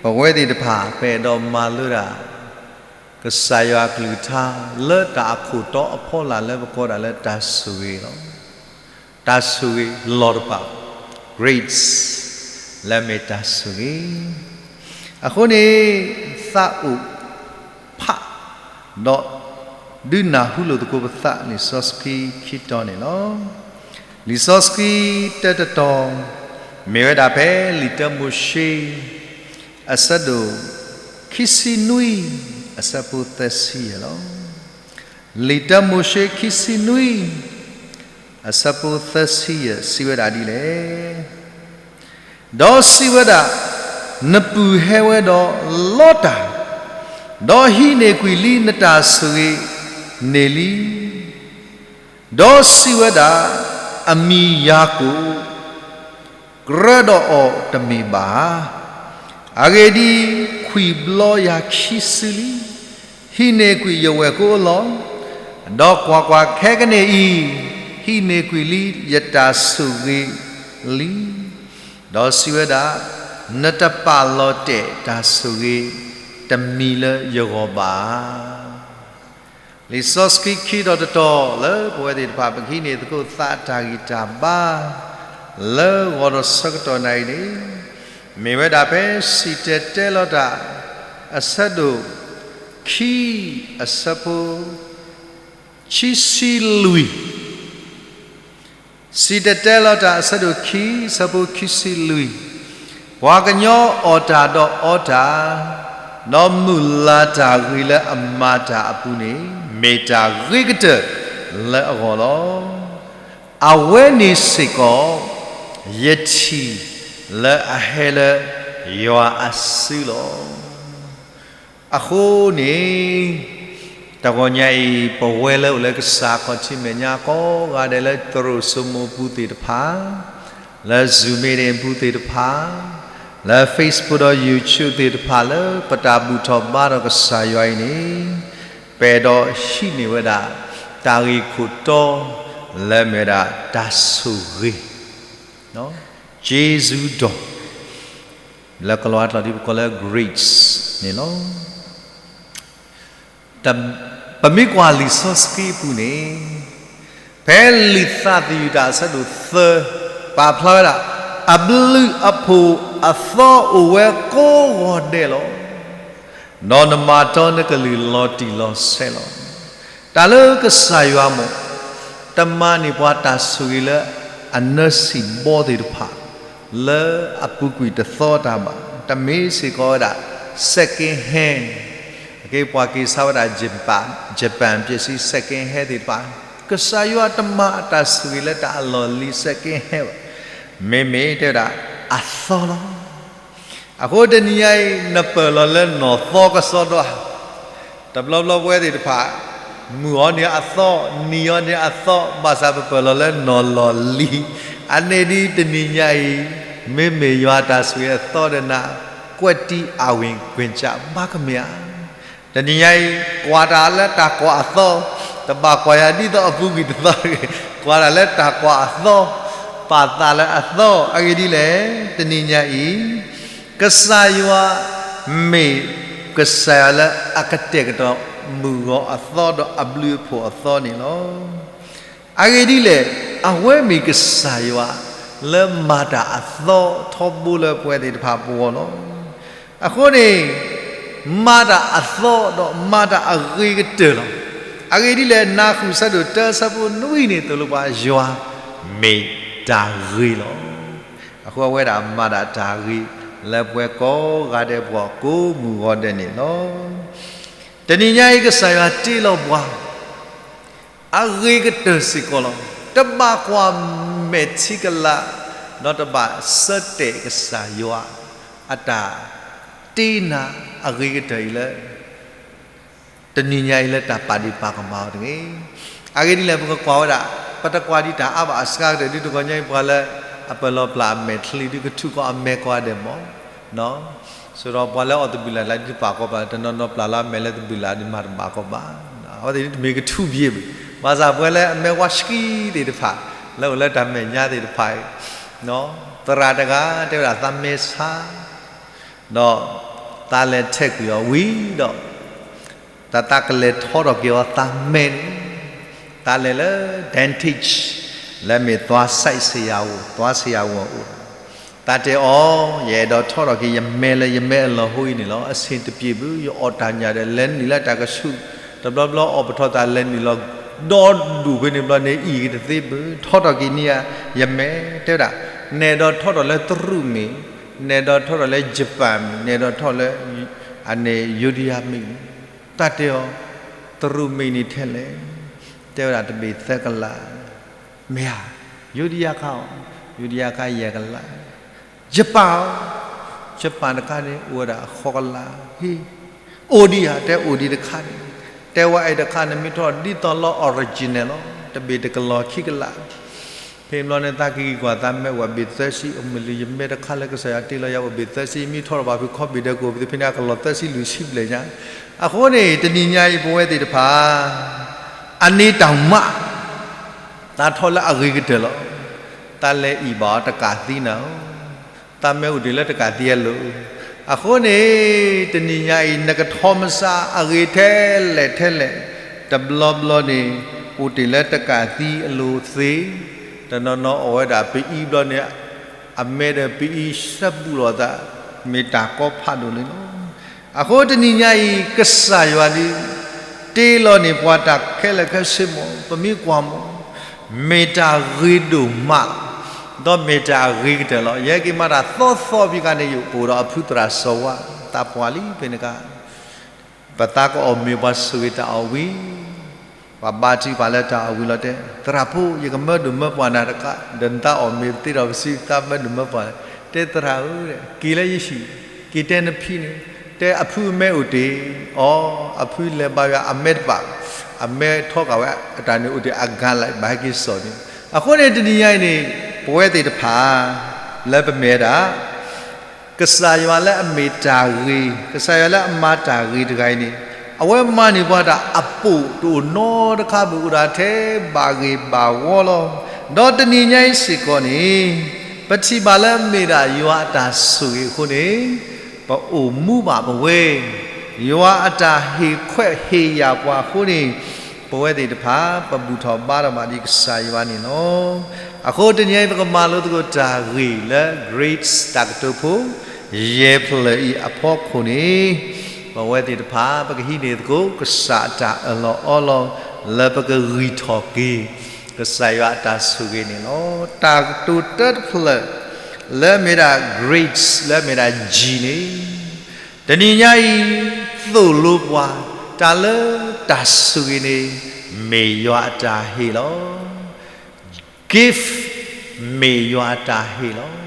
ပဝဲသ့ၣ်တဖၣ် ပအဲၣ်ဒိးမၤလိဒၣ် ကစၢ်ယွၤအကလုၢ်ကထါ လၢတၢ်အခိၣ်တီအဖီလာ်လၢပကိးဒၣ်လၢတၢ်ဆိၣ်ဂ့ၤလီၤ. တၢ်ဆိၣ်ဂ့ၤလီၤတဖၣ် grace လၢအမ့ၢ်တၢ်ဆိၣ်ဂ့ၤ အဃိန့ၣ် သးအိၣ်ဖး ဒီး ဒုးနၢ်ဟူလိာ်သကိးပသးလံာ်စီဆှံခံတီၤန့ၣ်လီၤ. လံာ်စီဆှံတၢတတီၤ မ့ၢ်ဝဲဒၣ်ဖဲလံာ်တၢမိၤၡ့ အဆၢဒိၣ်ခံဆံနွံ အဆၢဖိသၢဆံယဲၢ်လီၤ. လံာ်တၢမိၤၡ့ခံဆံနွံ အဆၢဖိသၢဆံယဲၢ် စံးဝဲဒၣ်ဒ်လဲၣ်. ဒီးစံးဝဲဒၣ်, နပုၢ်ဟဲဝဲဒီးလီတၢ်, ဒီးဟံးန့ၢ်ကွံာ်လံနတၢ်ဆိၣ်ဂ့ၤန့ၣ်လံ. ဒီးစံးဝဲဒၣ်, အမံၤယၤကိာ်, ကြၢးဒီးအီၤတမ့ၢ်ဘၣ်ဧါ. အဂ့ၢ်ဒ်အံၤ, ခွံၣ်ဘျီယၤခံစုလံ. ဟံးန့ၢ်ကွံာ်ယဝဲၢ်ကိအလီၢ်, ဒီးကွၢ်ကွၢ်, ခဲကနံၣ်အံၤ ဟံးန့ၢ်ကွံာ်လံယတၢ်ဆိၣ်ဂ့ၤလံ. ဒီးစံးဝဲဒၣ်, နတပာ်လီၤတဲာ်တၢ်ဆိၣ်ဂ့ၤတမံၤလၢယဂီၢ်ဘၣ်. လံာ်စီဆှံခံတီၤတတီၤလၢပဝဲသ့ၣ်တဖၣ် ပကဟံးန့ၢ်သကိးသးအတၢ်ဂံၢ်တၢ်ဘါ လၢဂီၤဒီးဆၢကတီၢ်နၤအံၤန့ၣ် မ့ၢ်ဝဲဒၣ်ဖဲစံၣ်တဲၤတဲလီၤတၢ် အဆၢဒိၣ်ခံ အဆၢဖိ ခံဆံလွံၢ် စံၣ်တဲၤတဲလီၤတၢ်အဆၢဒိၣ်ခံ အဆၢဖိခံဆံလွံၢ်, ပှၤကညီအီၣ်တၢ်ဒီးအီတၢ်, ဒီးမုၢ်လၢ်တၢ်ဂ့ၤလၢအမၤတၢ်အပူၤန့ၣ် မ့ၢ်တၢ်ဂ့ၤကတၢၢ်လၢအဂီၢ်လီၤ. အဝဲန့ၣ်စ့ၢ်ကီး ယထံၣ်လၢအဟဲလၢယွၤအစုလီၤ. အဃိန့ၣ် တဂီၤညါအံၤ ပဝဲလၢအိၣ်လၢကစၢ်ခီၣ်ထံးမဲာ်ညါကိးဂၤဒဲးလၢသရိာ်စိမိၤပူၤသ့ၣ်တဖၣ်, လၢ Zoom meeting ပူၤသ့ၣ်တဖၣ်, လၢ Facebook ဒီး YouTube သ့ၣ်တဖၣ် လၢပတၢ်ဘူၣ်ထီၣ်ဘါထီၣ်ကစၢ်ယွၤအံၤန့ၣ် ပအဲၣ်ဒိးဟံးန့ၢ်ဝဲဒၣ် တၢ်ဂ့ၢ်ခိၣ်တီ လၢမ့ၢ်ဝဲဒၣ်တၢ်ဆိၣ်ဂ့ၤ က့စူဒီး လၢကလၤဝါကျိာ်ဒ်ပကိးလၢ grace န့ၣ်လီၤ. ပမ့ၢ်ကွၢ်လံာ်စီဆှံအပူၤန့ၣ် ဖဲလံာ်သးသယုၢ်တၢ်အဆၢဒိၣ်သၢ ပာ်ဖျါဝဲဒၣ် အဘျုးအဖှိၣ်အသီအိၣ်ဝဲကိးဂီၤဒဲးလီၤ. ဒီးနမၤတီနကလုၢ်လီၤတံၢ်လီၤဆဲးလီၤ. တၢ်လၢကစၢ်ယွၤမ့ၢ် တမၤန့ၢ်ပှၤတၢ်ဆိၣ်ဂ့ၤလၢအနၢၤဆံးဘီသ့ၣ်တဖၣ် လၢအပူၤကွံာ်တသီတၢ်ဘၣ်, တမ့ၢ်စ့ၢ်ကီးဝဲဒၣ် second hand, အက့ပှၤက့ၤဆါဝဲဒၣ် Japan ပျဲၢ်စံ second hand သ့ၣ်တဖၣ်, ကစၢ်ယွၤတမၤအတၢ်ဆိၣ်ဂ့ၤလၢတၢ်အလီၢ်လံၤ second hand ဘၣ်, မ့မ့ၢ်တဲဝဲဒၣ် အသီလီၤ. အဃိတနံၤညါအံၤ နပၢၢ်လီၤလၢနီၢ်သီကစီဒီဧါ. တဘျီဘျီပဝဲသ့ၣ်တဖၣ် မုၢ်အီၤန့ၣ်အသီ, နံၤအီၤန့ၣ်အသီ, ဘၣ်ဆၣ်ပပၢၢ်လီၤလၢနီၢ်လီၢ်လံၤ. အန့ၣ်ဒ်တနံၤညါအံၤ မ့မ့ၢ်ယွၤအတၢ်ဆိၣ်ဂ့ၤအသီဒီးနၤ ကွဲးတံအဝ့ၢ်ကွ့ၢ်ကၠးဘၣ်ကမ့ၢ်ဧါ. တနံၤညါအံၤ ကွၢ်တၢ်လၢတၢ်ကွၢ်အသီ, တဘၣ်ကွၢ်ယၤဒ်သိးအပူၤကွံာ်တသီတဂ့ၤ, ကွၢ်တၢ်လၢတၢ်ကွၢ်အသီ, ပာ်သးလၢအသီ, အဂ့ၢ်ဒ်လဲၣ်, တနံၤညါအံၤ ကစၢ်ယွၤမ့ၢ်ကစၢ်ယွၤလၢအကတဲာ်ကတီၤ မုၢ်ဂီၤအသီဒီးအဘျုးအဖှိၣ်အသီန့ၣ်လီၤ. အဂ့ၢ်ဒ်လဲၣ်, အဝဲမ့ၢ်ကစၢ်ယွၤလၢမၤတၢ်အသီထီဘိလၢပဝဲသ့ၣ်တဖၣ်ပဂီၢ်လီၤ. အဃိန့ၣ် မၤတၢ်အသီဒီးမၤတၢ်အဂ့ၤကတၢၢ်လီၤ. အဂ့ၢ်ဒ်လဲၣ်, နၢ်ဃုာ်ဆၢဒိၣ်တၢ ဆၢဖိနွံန့ၣ်သိၣ်လိပှၤ ယွၤမ့ၢ်တၢ်ဂ့ၤလီၤ. အဃိအဝဲဒၣ်မၤတၢ်တၢ်ဂ့ၤလၢပှၤကိးဂၤဒဲးပဂီၢ်ကိးမုၢ်ဂီၤဒဲးန့ၣ်လီၤ. တနံၤညါအံၤ ကစၢ်ယွၤတ့လီၤပှၤ အဂ့ၤကတၢၢ်စ့ၢ်ကီးလီၤ. တဘၣ်ကွၢ်မဲာ်ထံကလၤ, ဒီးတဘၣ်ဆၢတဲာ်ကစၢ်ယွၤအတၢ်တ့နၤအဂ့ၤကတၢၢ်အံၤလၢ တနံၤညါအံၤလၢတၢ်ပာ်ဒ့ၣ်ပာ်ကမၣ်အီၤတဂ့ၤ. အဂ့ၢ်ဒ်လဲၣ် ပကကွၢ်ဝဲဒၣ်, ပတကွၢ်ဒံးတၢ်အါဘၣ်အစှၤကတၢၢ် ဒ်တဂီၤညါအံၤပှၤလၢအပၢၢ်လီၤပျၢ်အမဲာ်ချံဒ်ကထူၣ်ကီးအမဲာ်ကိးဂၤဒဲးမး ဆိးဒီးပှၤလၢအီၣ်သဘုၣ်လၢ်လၢ်ဒ်တပာ်ကီးဘၣ် တနီၤနီၤပျၢ်လၢအမဲာ်လၢသဘုၣ်လၢ်ဒ်မၤတဘၣ်ကီးဘၣ်. အဝဲသ့ၣ်ဒ်တမ့ၢ်ကထူၣ်ဘျ့ဘၣ်. ဘၣ်ဆၣ်ပှၤလၢအမဲာ်ဝါဆှံသ့ၣ်တဖၣ် လၢအိၣ်လၢတၢ်မဲာ်ညါသ့ၣ်တဖၣ်အံၤ သရၣ်တဂၤတဲဝဲဒၣ်သးမဲဆါ ဒီး သးလဲၤထဲးကွံာ်အီၤဝံၤဒီး တၢ်သးကလဲၤထီထီၣ်က့ၤအီၤသးမဲာ်န့ၣ်, သးလဲၤလၢ dentist လၢမ့ၢ် သွား ဆရာဝန် သွား ဆရာဝန် အအိၣ်, သးတဲအီၤ, ယအဲၣ်ဒိးထီထီၣ်က့ၤယမဲာ်လၢယမဲာ်အလီၢ်ဟိအံၤန့ၣ်လီၤ. အဆင်တပြေဘူး, ယအီၣ်တၢ်ညၣ်ဒီး လဲၤနုာ်လၢတၢ်ကဆူၣ်, တဘျီဘျီအီၣ်ပထီၣ်သးလဲၤနုာ်လီၤ ဒီဒူၣ်ဖဲန့ၣ်ဘျီန့ၣ် အံၤက့ၤတသ့ဘူး, ထီထီၣ်က့ၤန့ၢ်ယမဲာ် တဲဝဲဒၣ်, နအဲၣ်ဒိးထီထီၣ်လၢတရူးမ့ၢ်, နအဲၣ်ဒိးထီထီၣ်လၢ Japan မ့ၢ်, နအဲၣ်ဒိးထီၣ်လၢ အန့ၣ် ယိၤဒယါမ့ၢ်, သးတဲအီၤ, တရူးမ့ၢ်န့ၣ်ထဲလဲၣ်, တဲဝဲဒၣ်တဘ့ၣ်သၢကလး, မ့ၢ်ဧါ, ယိၤဒယါခါအီၤ, ယိၤဒယါခါယဲၢ်ကလး, Japan အီၤ, Japan တခါန့ၣ် အိၣ်ဝဲဒၣ်ဃိးကလး, ဟ့ၣ်, အိၣ်ဒံးဧါ, တဲအိၣ်ဒံးတခါန့ၣ်, တဲဝဲအဲၣ်တခါန့ၣ် မ့ၢ်ထီၣ်ဒ်သိးလီၤ original လီၤ, တဘ့ၣ်တကလီၤခံကလး ဖဲန့ၣ်ဘျီန့ၣ် သးက့ၤက့ၤကွၢ်သးမဲာ်အိၣ်ဘ့ၣ်သၢဆံ, အမုၢ်လံယမဲာ်တခါလၢကစၢ်ယွၤတ့လီၤယၤအိၣ်ဘ့ၣ်သၢဆံ, မ့ၢ်ထီၣ်ထီၣ်ဘၣ်ဖုးခီၣ်ဘ့ၣ်ဒဲးကအိၣ်ဖဲဖဲန့ၣ် အကလီၤသၢဆံလွံၢ်ဆံဘျဲၣ်ညါ. အဃိန့ၣ် တနံၤညါအံၤပဝဲသ့ၣ်တဖၣ် အန့ၣ်တၢ်မး သးထီၣ်လၢအဂ့ၤကတၢၢ်လီၤ. သးလဲၤအံၣ်ဘၣ်အီၤတကးသံနၤဧၢ, သးမဲာ်အိၣ်တ့ၢ်လၢတကးသံအလိၤ. အဃိန့ၣ် တနံၤညါအံၤ နကထီၣ်မစါအဂ့ၤထဲလဲၣ်ထဲလဲၣ်, တဘျီဘျီန့ၣ် အိၣ်တ့ၢ်လၢတကးသံအလိၤသ့, တနီၤနီၤအီၣ်ဝဲဒၣ်ပအံဘျီန့ၣ် အမဲာ်ဒီးပအံဆၢဘူးလိာ်သး, မ့ၢ်တၢ်ကီဖးဒိၣ်လံလီၤ. အဃိတနံၤညါအံၤ ကစၢ်ယွၤဒ် တ့လီၤန့ၢ်ပှၤတၢ်ခဲလၢာ်ခဲဆ့မး, ပမ့ၢ်ကွၢ်မး, မ့ၢ်တၢ်ဂ့ၤဒိၣ်မးလီၤ. ဒီးမ့ၢ်တၢ်အဂ့ၤကတၢၢ်လီၤ. ယဟဲက့ၤမၤတၢ်သီသီဖဲခါန့ၣ် ယအိၣ်ပအိၣ်ဒီးအဖုသရၣ်စီၤဝါ, သးပှၢ်လံဖဲန့ၣ်ခါ ပသးကအီၣ်မ့ၤပှၤဆိၣ်ဂ့ၤတၢ်အီၣ်ဝံၤ, ပှၤဘါထုကဖၣ်လၢတၢ်အီၣ်ဝံၤလီၤတဲ, သရၣ်ဖိ ယကမၢဒိၣ်မၢပှၢ်နၤတခါ, ဒီးနသးအီၣ်မ့ၤပသ့ဒီးပစု သးမၢဒိၣ်မၢပှၢ်, တဲသရၣ်ဧၢ, က့ၤလၢယဟံၣ်, က့ၤတဲနဖံန့ၣ်, တဲအဖုအမဲအိၣ်တ့ၢ်အီၤ, အဖုလဲၤဘါယွၤအမဲတပာ်, အမဲထီကၤဝဲအတၢ်န့ၣ်အိၣ်တ့ၢ်အဂၤလၢဘၣ်ဟဲက့ၤစိာ်န့ၣ်. အဃိန့ၣ်တနံၤညါအံၤန့ၣ် ပဝဲသ့ၣ်တဖၣ် လၢပမ့ၢ်ဝဲဒၣ် ကစၢ်ယွၤလၢအမ့ၢ်တၢ်ဂ့ၤ, ကစၢ်ယွၤလၢအမၤတၢ်ဂ့ၤတဂၤအံၤန့ၣ်, အဝဲမၤန့ၢ်ပှၤတၢ်အပိာ်တအိၣ်နီတခါဘၣ်, အိၣ်ဒၣ်ထဲဘၣ်ဂ့ၤဘၣ်ဝီလီၤ. ဒီးတနံၤညါအံၤစ့ၢ်ကီးန့ၣ်, ပထံၣ်ဘၣ်လၢအမ့ၢ်ဒၣ်ယွၤအတၢ်ဆိၣ်ဂ့ၤအဃိန့ၣ်, ပအိၣ်မူဘၣ်ပဝဲ, ယွၤအတၢ်ဟ့ၣ်ခွဲးဟ့ၣ်ယာ်ပှၤအဃိန့ၣ်, ပဝဲသ့ၣ်တဖၣ် ပဘူၣ်ထီၣ်ဘါထီၣ်ဘၣ်ဒ်ကစၢ်ယွၤန့ၣ်လီၤ. အဃိတနံၤအံၤ ပကမၤလိသကိးတၢ်ဂ့ၢ်လၢ Grace တၢ်ကတိၤဖိ ယဲၢ်ဖျၢၣ်အံၤအဖီခိၣ်န့ၣ်, ပဝဲသ့ၣ်တဖၣ် ပကဟံးန့ၢ်သကိး ကစၢ်အတၢ်အၢၣ်လီၤအီလီၤ လၢပကဂံၢ်ထီၣ်က့ၤ ကစၢ်ယွၤအတၢ်ဆိၣ်ဂ့ၤန့ၣ်လီၤ. တၢ်ကတိၤတၢတဖျၢၣ် လၢအမ့ၢ်ဒၣ် Grace လၢအမ့ၢ်ဒၣ် G န့ၣ်, တနံၤညါအံၤ သိၣ်လိပှၤ တၢ်လၢတၢ်ဆိၣ်ဂ့ၤန့ၣ် မ့ၢ်ယွၤအတၢ်ဟ့ၣ်လီၤ. Gift မ့ၢ်ယွၤအတၢ်ဟ့ၣ်လီၤ.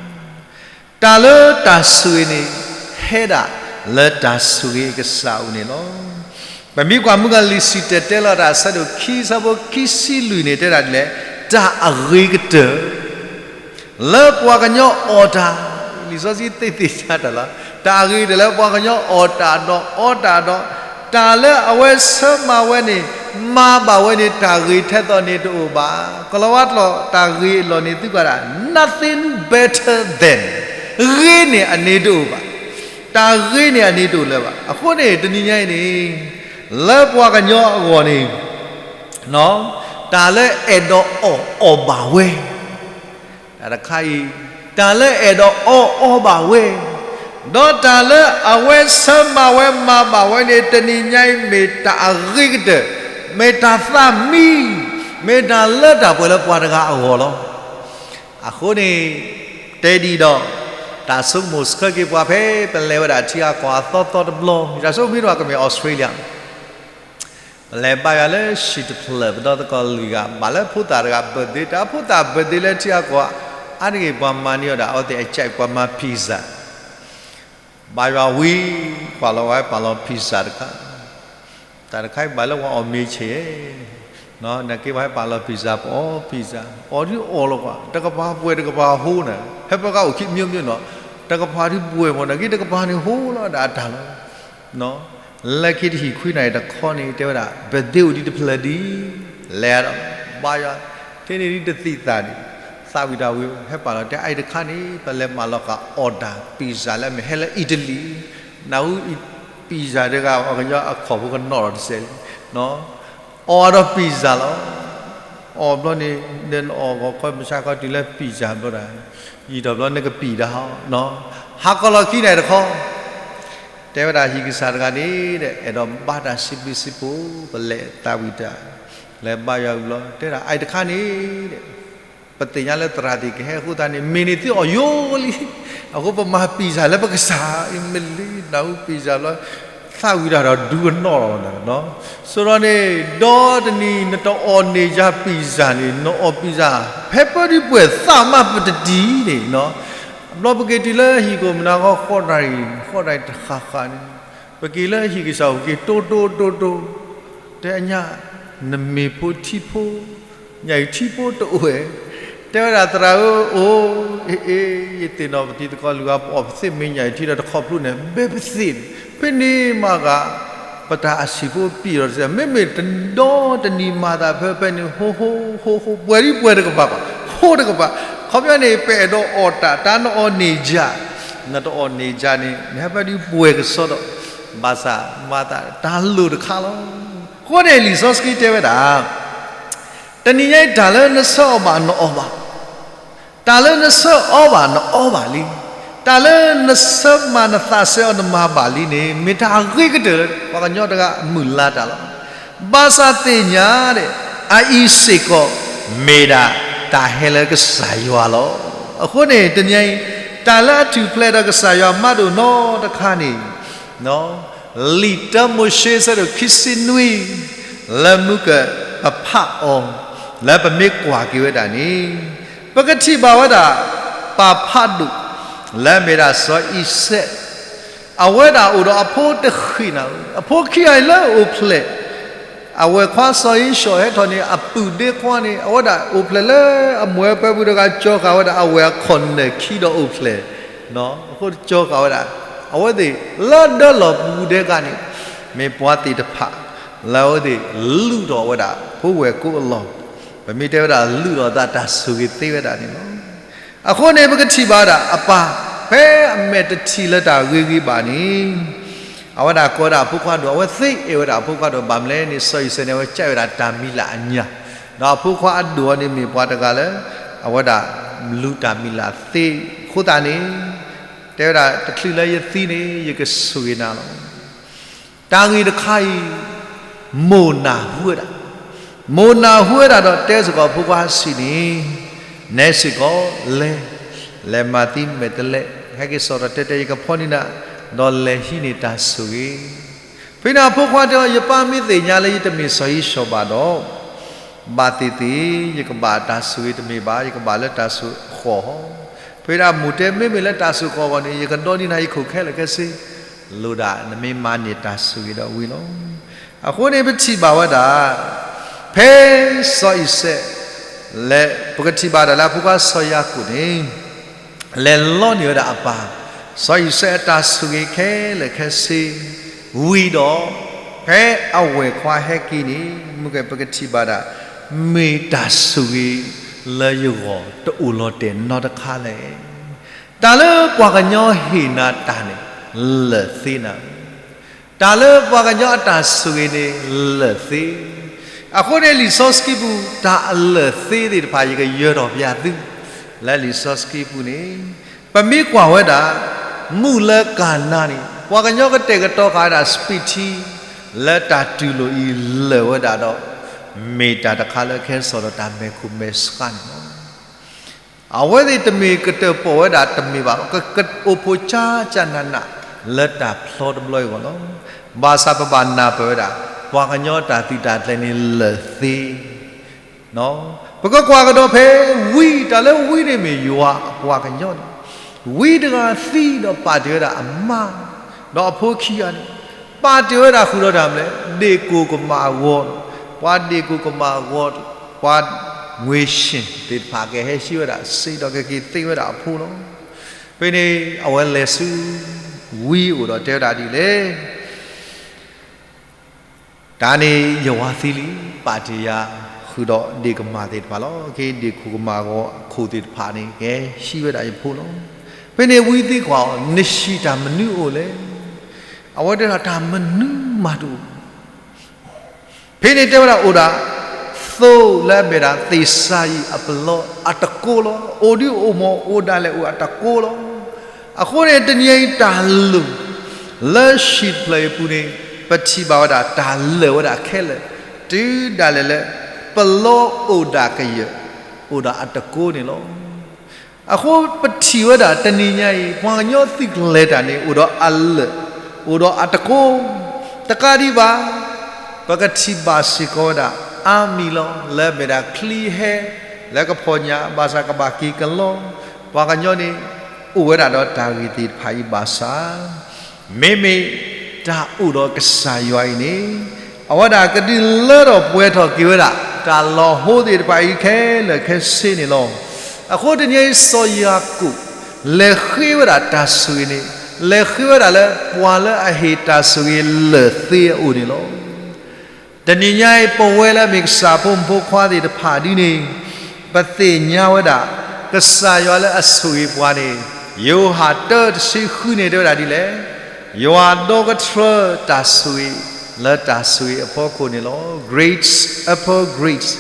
တၢ်လၢတၢ်ဆိၣ်ဂ့ၤန့ၣ် ဟဲဒၣ်လၢတၢ်ဆိၣ်ဂ့ၤအကစၢ်အအိၣ်န့ၣ်လီၤ. ပမ့ၢ်ကွၢ်မုၢ်ဂၤလံာ်စံၣ်တဲၤတဲလီၤတၢ် အဆၢဒိၣ်ခံ အဆၢဖိခံဆံလွံၢ်န့ၣ် တဲဒၣ်ဒ်လဲၣ်, တၢ်အဂ့ၤကတၢၢ် လၢပှၤကညီအီၣ်တၢ်, လံာ်စီဆှံသ့သ့ၣ်ညါတၢ်လီၤ. တၢ်အဂ့ၤကတၢၢ်လၢပှၤကညီအီၣ်တၢ်ဒီးအီတၢ်ဒီး, တၢ်လၢအဝဲဆၢမၤဝဲန့ၣ် မၤဘၣ်ဝဲန့ၣ် တၢ်ဂ့ၤထဲသိးန့ၣ်တအိၣ်ဘၣ်. ကလီၤဝါကျိာ်တၢ်ဂ့ၤအလီၢ်န့ၣ် သုကွၢ်ဒၣ် nothing better than, ဂ့ၤန့ၢ်အန့ၣ်တအိၣ်ဘၣ်. တၢ်ဂ့ၤန့ၢ်အန့ၣ်တအိၣ်လၢၤဘၣ်. အဃိန့ၣ် တနံၤညါအံၤန့ၣ် လၢပှၤကညီအဂီၢ်န့ၣ် တၢ်လၢအဲၣ်ဒိးအီၣ်အီဘၣ်ဝဲ, တၢ်တခါအံၤ, တၢ်လၢအဲၣ်ဒိးအီအီဘၣ်ဝဲ, ဒီးတၢ်လၢအဝဲဆၢမၤဝဲမၤဘၣ်ဝဲန့ၣ် တနံၤညါအံၤမ့ၢ်တၢ်အဂ့ၤကတၢၢ်, မ့ၢ်တၢ်သးမံ, မ့ၢ်တၢ်လၢတၢ်ပှဲၤလၢပှၤတဂၤအဂီၢ်လီၤ. အဃိန့ၣ် တဲဒ်ဒီး တၢ်ဆိကမိၣ်ဆှၢက့ၤပှၤဖဲ ပလဲၤဝဲဒၣ်ထံအကီၢ်အသီသီတဘျီ, တၢ်ဆိကမိၣ်မ့ၢ်တဘၣ်ကမ့ၢ် Australia ပလဲၤဘါယွၤလၢဟံၣ်တဖျၢၣ် ပဒီသကိးလွံၢ်ဂၤ ဘၣ်လၢဖိသၣ်တဂၤ birthday, တၢ်ဖိသၣ် birthday လၢထံအကီၢ်, အါတက့ၢ်ပှၤမၤန့ၢ်အီၤဒၣ် အဝဲသ့ၣ်အကဲး ပှၤမၤ pizza, ဘါယွၤဝံၤ ပာ်လီၤဝဲ ပာ်လီၤ pizza တခါ, တၢ်တခါအံၤဘၣ်လၢပှၤအီၣ်မ့ၤဆဲး, နာ်က့ပှၤဟဲပာ်လီၤ pizza ပအီၣ် pizza အီၣ်ဒုးအီၣ်လီၤကွၢ်, တကပၤပှဲၤတကပၤဟိန့ၣ် ဟဲပှၤကအိၣ်ခံမျိုးမျိုးနီၤ, တကပၤဒုးပှဲၤမး နာ်က့တကပၤန့ၣ်ဟိလီၤဒၣ်အတၢ်လီၤ. လၢခံတဟံၣ်ခွံနၣ်ရံၣ်တခီန့ၣ် တဲဝဲဒၣ် birthday အိၣ်ဒံးတဖျၢၣ်ဒံး, လဲၤဒီး ဘါယွၤ, ထဲန့ၣ်ဒ်တသံၣ်သၣ်န့ၣ်, သးဝံၣ်တၢ်ဝံၤ ဟဲပာ်လီၤတဲအအံၤတခါန့ၣ် ပလဲၤမၤလီၤဃာ်အီၣ်တၢ် pizza လၢအမ့ၢ်ဟဲလၢ Italy, နၢ်ဟူ pizza တဂၤ ပှၤကညီအခီၣ်ဖိကနီၣ်လီၤတစဲးလံ, အီၣ်ဒီး pizza လီၤ. အီၣ်ဘျီန့ၣ် နအီၣ်ဂီၤခီ မုၢ်ဆါခီတုၤလၢ pizza ဘျီဒၣ်, ယံာ်ထီၣ်ဘျီနက pizza ဟီ, ဟးကီၢ်လီၤခံန့ၣ်တခီ, တဲဝဲဒၣ်ဟံၣ်ကစၢ်တဂၤန့ၣ်ဒီး အဲၣ်ဒိးဘါတၢ်စံးဘျုးစံးဖှိၣ် ပလဲၤသးဝံၣ်တၢ် လဲၤဘါယွၤဝံၤလီၤ တဲဒၣ် အအံၤတခါန့ၣ်ဒီး ပသ့ၣ်ညါလၢသရၣ်သ့ၣ်ကဟဲအဃိသတးန့ၣ် မ့ၢ်န့ၢ်သုအီၣ်ယိလံ, အဃိပမၤ pizza လၢပကစၢ်, အမ့ၢ်လံ နၢ်ဟူ pizza ဘျီ သးဝံၣ်တၢ်ဒီးဒူကနီၣ်လီၤ, ဆိဒီးန့ၣ် ဒီတနံၤနတအီၣ်န့ၢ်ယၤ pizza န့ၣ် နအီၣ် pizza ဖဲပၢဒံပှဲၤသၣ်မးပတတံၢ်န့ၣ်, ဘျီပက့ၤတုၤလၢဟံၣ်ခိၣ်မုၢ်နၤဃီ ဃီတၢ်အံၤ ဃီတၢ်အံၤတဃၣ်ဃၣ်န့ၣ်, ပက့ၤလၢဟံၣ်ကစၢ်အိၣ် က့ၤတိတိတိတိ, တဲညါ နမ့ၢ်ဖိထံဖိ, ညၣ်အံၤထံဖိတအိၣ်ဝဲ, တဲဝဲဒၣ်သရၣ်ဧၢ, အိၣ်, အ့ အ့ ယသ့ၣ်နီၣ်ပတံၤသကိး လုၢ်အီၣ်ပအီၣ် ပသ့ၣ်မ့ၢ်ညၣ်အံၤထံဒီးတခီဖျိန့ၣ် ဘဲပသ့ၣ်န့ၣ် ဖဲန့ၣ်မးဂၤ ပတၢ်အဆံးဖိပံာ်လီၤတစဲး, မ့မ့ၢ်တဒီတနံၤမၤသးဖဲဖဲန့ၣ် ဟိဟိ ဟိဟိ ပှဲၤဒံပှဲၤတကပၤဘၣ်, ဟိတကပၤ, ခီပညီန့ၣ် ပအဲၣ်ဒိးအီၣ်တၢ် တၢ်နအီၣ်န့ၢ်ယၤ, နတအီၣ်န့ၢ်ယၤန့ၣ် နဟဲဖဲဒံပှဲၤကစီဒီး, ဘၣ်ဆၣ်မၤသးတၢ်လိၣ်တခါလီၤ. အဃိန့ၣ် လံာ်စီဆှံတဲဝဲဒၣ် တနံၤညါအံၤ တၢ်လၢနဆၢအီၣ်ဘၣ်နအီၣ်ဘၣ်, တၢ်လၢနဆၢအီဘၣ်နအီဘၣ်လံ, တၢ်လၢနဆၢမၤနသးစဲအီၤနမၤဘၣ်လံန့ၣ် မ့ၢ်တၢ်အဂ့ၤကတၢၢ်လၢ ပှၤကညီတဂၤအမုၢ်လၢ်တၢ်လီၤ. ဘၣ်ဆၣ်သ့ၣ်ညါဒီး အအံၤစ့ၢ်ကီး မ့ၢ်ဒၣ်တၢ်ဟဲလၢကစၢ်ယွၤလီၤ. အဃိန့ၣ် တနံၤအံၤ တၢ်လၢအထူၣ်ဖျဲးဒီးကစၢ်ယွၤမးဒိၣ်နီတခါန့ၣ် လံာ်တၢမိၤၡ့ အဆၢဒိၣ်ခံဆံနွံ လၢမုၢ်ကပဖးအီၤ လၢပမ့ၢ်ကွၢ်က့ၤဝဲဒၣ်န့ၣ် ပကထံၣ်ဘၣ်ဝဲဒၣ် ပၢ်ဖးဒိၣ် လၢအမ့ၢ်ဒၣ်စီၤအံၤစဲး အဝဲဒၣ်အိၣ်ဒီးအဖိတဃံးနၤဧၢ, အဖိခံဂၤအံၤလၢအအိၣ်ဖျဲၣ် အဝဲၢ်ခွါစီၤဧ့ၡီၤဟဲထီၣ်န့ၣ် အပုၢ်ဒ့ခွါန့ၣ် အဝဲဒၣ်အိၣ်ဖျဲၣ်လၢအမိၢ်ပၢ်ပူၤတဂၤ ကၠီဃာ်ဝဲဒၣ်အဝဲၢ်အခီၣ်နၢၣ်ခံဒီးအိၣ်ဖျဲၣ်, အဃိကၠီဃာ်ဝဲဒၣ် အဝဲသ့ၣ်လၢဒၢလီၢ်ပူၤဒဲးဂၤန့ၣ် မ့ၢ်ပှၤသ့ၣ်တဖၣ် လၢအဝဲသ့ၣ်လုၢ်ထီၣ်ဝဲဒၣ် ဖိဝဲၢ်ကိးအလီၢ်, ပမ့ၢ်တဲဝဲဒၣ်လုၢ်ထီၣ်အသးတၢ်ဆိၣ်ဂ့ၤသ့ဝဲဒၣ်န့ၣ်လီၤ. အဃိန့ၣ် ပကထံၣ်ဘၣ်ဝဲဒၣ်အပၢ် ဖဲအမဲာ်တထံၣ်လၢတၢ်ဂ့ၤဂ့ၤဘၣ်န့ၣ် အဝဲဒၣ်ကိးဝဲဒၣ်အဖိခွါဒိၣ် အဝဲသ့အဲၣ်ဝဲဒၣ်အဖိခွါဒိၣ် ဘၣ်မနုၤလဲၣ်န့ၣ် စီၤအံၤစဲးန့ၣ် အဝဲကဲဝဲဒၣ်တၢ်မံၤလၢ်အညၣ်, ဒီးအဖိခွါအဒိၣ်အီၤန့ၣ်မ့ၢ်ပှၤတဂၤလၢ အဝဲဒၣ်လူၤတၢ်မံၤလၢ်သ့အဃိသတးန့ၣ် တဲဝဲဒၣ်တချုးလၢယသံန့ၣ် ယကဆိၣ်ဂ့ၤနၤလီၤ. တၢ်ဂ့ၢ်တခါအံၤ မိၢ်နၢ်ဟူဝဲဒၣ်, မိၢ်နၢ်ဟူဝဲဒၣ်ဒီးတဲစ့ၢ်ကီးအဖိခွါစံးန့ၣ်, နဲစ့ၢ်ကီးလဲၤ, လဲၤမၤသံမဲာ်တဲးလဲး ဟဲက့ၤစိာ်ဒီးတဲတဲ ယကဖီန့ၢ်နၤ, ဒီးလဲၤဟံးန့ၢ်တၢ်ဆိၣ်ဂ့ၤ. ဖဲန့ၣ်အဖိခွါတဲအီၤ ယပၢ်မ့ၢ်သ့ၣ်ညါလၢယတမ့ၢ်စီၤဧ့ၡီၤဘၣ်ဒီး ဘၣ်သ့ၣ်သ့ၣ် ယကဘၣ်တၢ်ဆိၣ်ဂ့ၤတမ့ၢ်ဘၣ်, ယကဘၣ်လၢတၢ်ဆိၣ်ဃီၣ်ဃီ. ဖဲဒၣ်မိၢ်တဲ မ့မ့ၢ်လၢတၢ်ဆိၣ်ဃီၣ်ဃီန့ၣ် ယကဒီနံၤနၤယခိၣ်ခဲလၢာ်ခဲဆ့, လိၣ်ဒၣ်နမ့ၢ်မၤန့ၢ်တၢ်ဆိၣ်ဂ့ၤဒီးဝံၤလီၤ. အဃိန့ၣ်ပထံၣ်ဘၣ်ဝဲဒၣ် ဖဲစီၤအံၤစဲး လဲၤ ပကထံၣ်ဘၣ်ဒၣ်လၢအဖိခွါစီၤယၤကိာ်န့ၣ် လဲၤလီန့ၢ်ဝဲဒၣ်အပၢ် စီၤအံၤစဲးအတၢ်ဆိၣ်ဂ့ၤခဲလၢာ်ခဲဆ့ ဝံၤဒီး ဖဲအဝဲၢ်ခွါဟဲက့ၤန့ၣ် မ့ၢ်ကဲ ပကထံၣ်ဘၣ်ဒၣ် မ့ၢ်တၢ်ဆိၣ်ဂ့ၤလၢယဂီၢ်တအိၣ်လီၤတဲာ်နီတခါလဲၣ်. တၢ်လၢပှၤကညီဟ့ၣ်နၤတၢ်န့ၣ် လၢာ်သ့နၤ တၢ်လၢပှၤကညီအတၢ်ဆိၣ်ဂ့ၤန့ၣ် လၢာ်သ့. အဃိန့ၣ်လံာ်စီဆှံပူၤ တၢ်အလၢာ်သ့သ့ၣ်တဖၣ် ယကယၢၤထီၣ်ပျးသု လၢလံာ်စီဆှံပူၤန့ၣ် ပမ့ၢ်ကွၢ်ဝဲဒၣ် မုၢ်လၢကၤနါန့ၣ် ပှၤကညီကတဲာ်ကတီၤဃာ်ဝဲဒၣ် စပံးထံ လၢတၢ်တူၢ်လိာ်အံၤလၢာ်ဝဲဒၣ်ဒီး မ့ၢ်တၢ်တခါလၢကဟဲစိာ်ဒီးတၢ်မဲာ်ခိၣ်မဲာ်ဆှးန့ၣ်လီၤ. အဝဲသ့ၣ်တမ့ၢ်ကတၢၢ်ပိာ်ဝဲဒၣ်တမ့ၢ်ဘၣ်, ကအိၣ်ဖှိၣ်ကၠါကၠါနးနး လၢတၢ်ဖျီတဘျီအံၤအဂီၢ်လီၤ. ဘၣ်ဆၣ်ပဘၣ်နၢ်ပၢၢ်ဝဲဒၣ် ပှၤကညီတၢ်သုးတၢ်ကျဲၤန့ၣ်လၢာ်သ့ ပကကွၢ်ကဒီးဖဲဝံ တၢ်လၢဝံန့ၣ်မ့ၢ်ယွၤအပှၤကညီန့ၣ်, ဝံတဂၤသံဒီးပာ်တ့ၢ်ဝဲဒၣ်အမါ ဒီးအဖိခံဂၤန့ၣ် ပာ်တ့ၢ်ဝဲဒၣ်ဃုာ်ဒီးတၢ်မနုၤလဲၣ်, ဒ့ၣ်ကိၢ်ကမၣ်အဂီၢ်, ပှၤဒ့ၣ်ကိၢ်ကမၣ်အဂီၢ်, ပှၤ ငွေရှင် သ့ၣ်တဖၣ်ကဟဲဟံးဝဲဒၣ်စ့ဒီးကက့ၤသ့ဝဲဒၣ်အဖိလီၤ. ဖဲန့ၣ် အဝဲလဲၤဆူဝံအိၣ်ဒီးတဲဝဲဒၣ်ဒ်လဲၣ် တၢ်န့ၣ်ယဝၤသံလံ, ပာ်တ့ၢ်ယၤဃုာ်ဒီးဒ့ၣ်ကမၣ်သ့ၣ်တဖၣ်လီၤ. က့ ဒ့ၣ်ကိၢ်ကမၣ်အဂီၢ်အခိၣ်သ့ၣ်တဖၣ်န့ၣ် ကဟဲဟံးဝဲဒၣ်ယဖိလီၤ. ဖဲန့ၣ်ဝံသံကွၢ်အီၤ, နဟံၣ်တၢ်မနုၤအိၣ်လဲၣ်. အဝဲတဲဒၣ်တၢ်မနုၤမးတအိၣ် ဖဲန့ၣ်တဲဝဲဒၣ်အိၣ်ဒၣ် သိလၢအမ့ၢ်ဒၣ်သ့ၣ်စၤယံးအပလီအတကိလီၤ. အိၣ်ဒုးအိၣ်မး အိၣ်ဒၣ်လဲာ်အိၣ်အတကိလီၤ. အဃိန့ၣ် တနံၤအံၤတၢ်လိၣ် လၢဟံၣ်တဖျၢၣ်အံၤအပူၤန့ၣ် ပထံၣ်ဘၣ်ဝဲဒၣ်တၢ်လၢာ်ဝဲဒၣ်ခဲလၢာ် တုၤဒၣ်လဲာ်လၢ ပလီအိၣ်ဒၣ်ကယၢၢ် အိၣ်ဒၣ်အတကိန့ၣ်လီၤ. အဃိပထံၣ်ဝဲဒၣ်တနံၤညါအံၤ ပှၤကညီသုးကျဲၤတၢ်န့ၣ် အိၣ်ဒီးအလၢာ် အိၣ်ဒီးအတကိ တကးဒံးဘၣ် ပကထံၣ်ဘၣ်စ့ၢ်ကီးဝဲဒၣ် အါမံၤလီၤ လၢအမ့ၢ်ဒၣ်ချံဟဲ လၢကဖီၣ်ညၣ် ဘၣ်ဆၣ်ကဘၣ်က့ၤကလီ ပှၤကညီန့ၣ် အိၣ်ဝဲဒၣ်ဒီးတၢ်ဂ့ၢ်သ့ၣ်တဖၣ်အံၤဘၣ်ဆၣ် မ့မ့ၢ်တၢ်အိၣ်ဒီးကစၢ်ယွၤအံၤန့ၣ် အဝဲဒၣ်ကဒုးလၢထီၣ်ပှဲၤထီၣ်က့ၤဝဲဒၣ် တၢ်လီၤဟိသ့ၣ်တဖၣ်အံၤခဲလၢာ်ခဲဆ့န့ၣ်လီၤ. အဃိတနံၤအံၤစီၤယၤကိာ် လဲၤဃ့ဝဲဒၣ်တၢ်ဆိၣ်ဂ့ၤန့ၣ် လဲၤဃ့ဝဲဒၣ်လၢ ပှၤလၢအဟ့ၣ်တၢ်ဆိၣ်ဂ့ၤလၢာ်သ့အအိၣ်န့ၣ်လီၤ. တနံၤညါအံၤ ပဝဲလၢအမ့ၢ်ကစၢ်ဖိမုၣ်ဖိခွါသ့ၣ်တဖၣ်ဒ်န့ၣ် ပသ့ၣ်ညါဝဲဒၣ် ကစၢ်ယွၤလၢအဆိၣ်ဂ့ၤပှၤန့ၣ် ယိၤဟၣ်တၢတဆံဃုန့ၣ်တဲဝဲဒၣ်ဒ်လဲၣ်, ယွၤဒီကထြၢတၢ်ဆိၣ်ဂ့ၤ လၢတၢ်ဆိၣ်ဂ့ၤအဖီခိၣ်န့ၣ်လီၤ. Grace upon grace,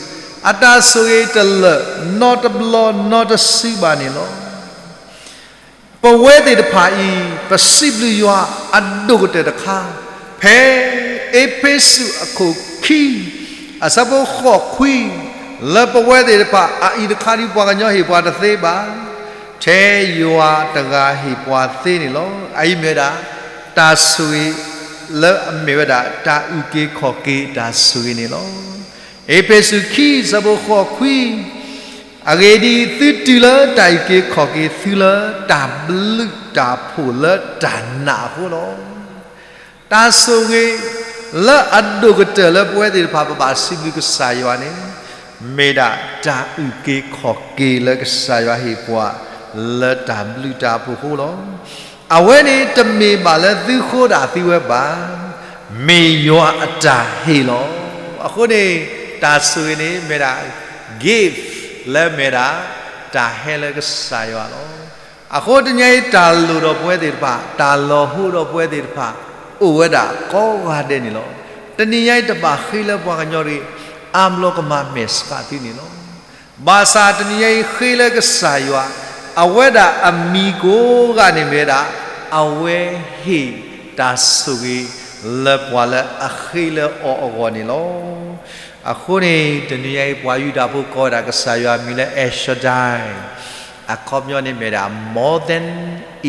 အတၢ်ဆိၣ်ဂ့ၤတလၢာ်နီတဘျီနီတစုဘၣ်န့ၣ်လီၤ. ပဝဲသ့ၣ်တဖၣ်အံၤ ပစံးဘျုးယွၤအဒိၣ်ကတၢၢ်တခါ ဖဲအ့းဖ့းစူးအခိၣ်ခံ အဆၢဖိဃိးခွံ လၢပဝဲသ့ၣ်တဖၣ်အအံၤတခါဒ်ပှၤကညီဟ့ၣ်ပှၤတသ့ဘၣ်, ထဲယွၤတဂၤဟ့ၣ်ပှၤသ့န့ၣ်လီၤ. အအံၤမ့ၢ်ဝဲဒၣ် တၢ်ဆိၣ်ဂ့ၤ လၢအမ့ၢ်ဝဲဒၣ် တၢ်အုၣ်က့ၤခီၣ်က့ၤတၢ်ဆိၣ်ဂ့ၤန့ၣ်လီၤ. အ့းဖ့းစူးခံ ဆၢဖိဃိးခွံ, အဂ့ၢ်ဒ်အံၤ, သုတုၤလၢတၢ်အုၣ်က့ၤခီၣ်က့ၤသုလၢတၢ်ဘျုးတၢ်ဖှိၣ်လၢတၢ်နာ်အဃိလီၤ. တၢ်ဆိၣ်ဂ့ၤ လၢအဒိၣ်ကတၢၢ်လၢပဝဲသ့ၣ်တဖၣ်ပဘၣ်စံးဘျုးကစၢ်ယွၤန့ၣ် မ့ၢ်ဒၣ်တၢ်အုၣ်က့ၤခီၣ်က့ၤလၢကစၢ်ယွၤဟ့ၣ်ပှၤ လၢတၢ်ဘျုးတၢ်ဖှိၣ်အဃိလီၤ. အဝဲန့ၣ်တမ့ၢ်ဘၣ်လၢသုဃိဒၣ်သုဝဲဘၣ်, မ့ၢ်ယွၤအတၢ်ဟ့ၣ်လီၤ. အဃိန့ၣ် တၢ်ဆိၣ်ဂ့ၤန့ၣ်မ့ၢ်ဒၣ် gift လၢမ့ၢ်ဒၣ် တၢ်ဟဲလၢကစၢ်ယွၤလီၤ. အဃိတနံၤအံၤ တၢ်လိၣ်ဒီးပဝဲသ့ၣ်တဖၣ်, တၢ်လီၤဟိဒီးပဝဲသ့ၣ်တဖၣ် အိၣ်ဝဲဒၣ်ကိးဂၤဒဲးန့ၣ်လီၤ. တနံၤညါအံၤတဘၣ်ဃ့လၢပှၤကညီတဂ့ၤ, အါဘျီကမၤမဲာ်ဆှးသုန့ၣ်လီၤ. ဘၣ်ဆၣ်တနံၤညါအံၤဃ့လၢကစၢ်ယွၤ, အဝဲဒၣ်အမံၤကိးဂၤန့ၣ်မ့ၢ်ဝဲဒၣ်, အဝဲဟ့ၣ်တၢ်ဆိၣ်ဂ့ၤလၢပှၤလၢအဃ့လၢအီၤအဂီၢ်န့ၣ်လီၤ. အဃိန့ၣ် တနံၤညါအံၤပှၤယူဒၤဖိကိးဝဲဒၣ်ကစၢ်ယွၤအမံၤလၢ El Shaddai, အခီပညီန့ၣ်မ့ၢ်ဒၣ် more than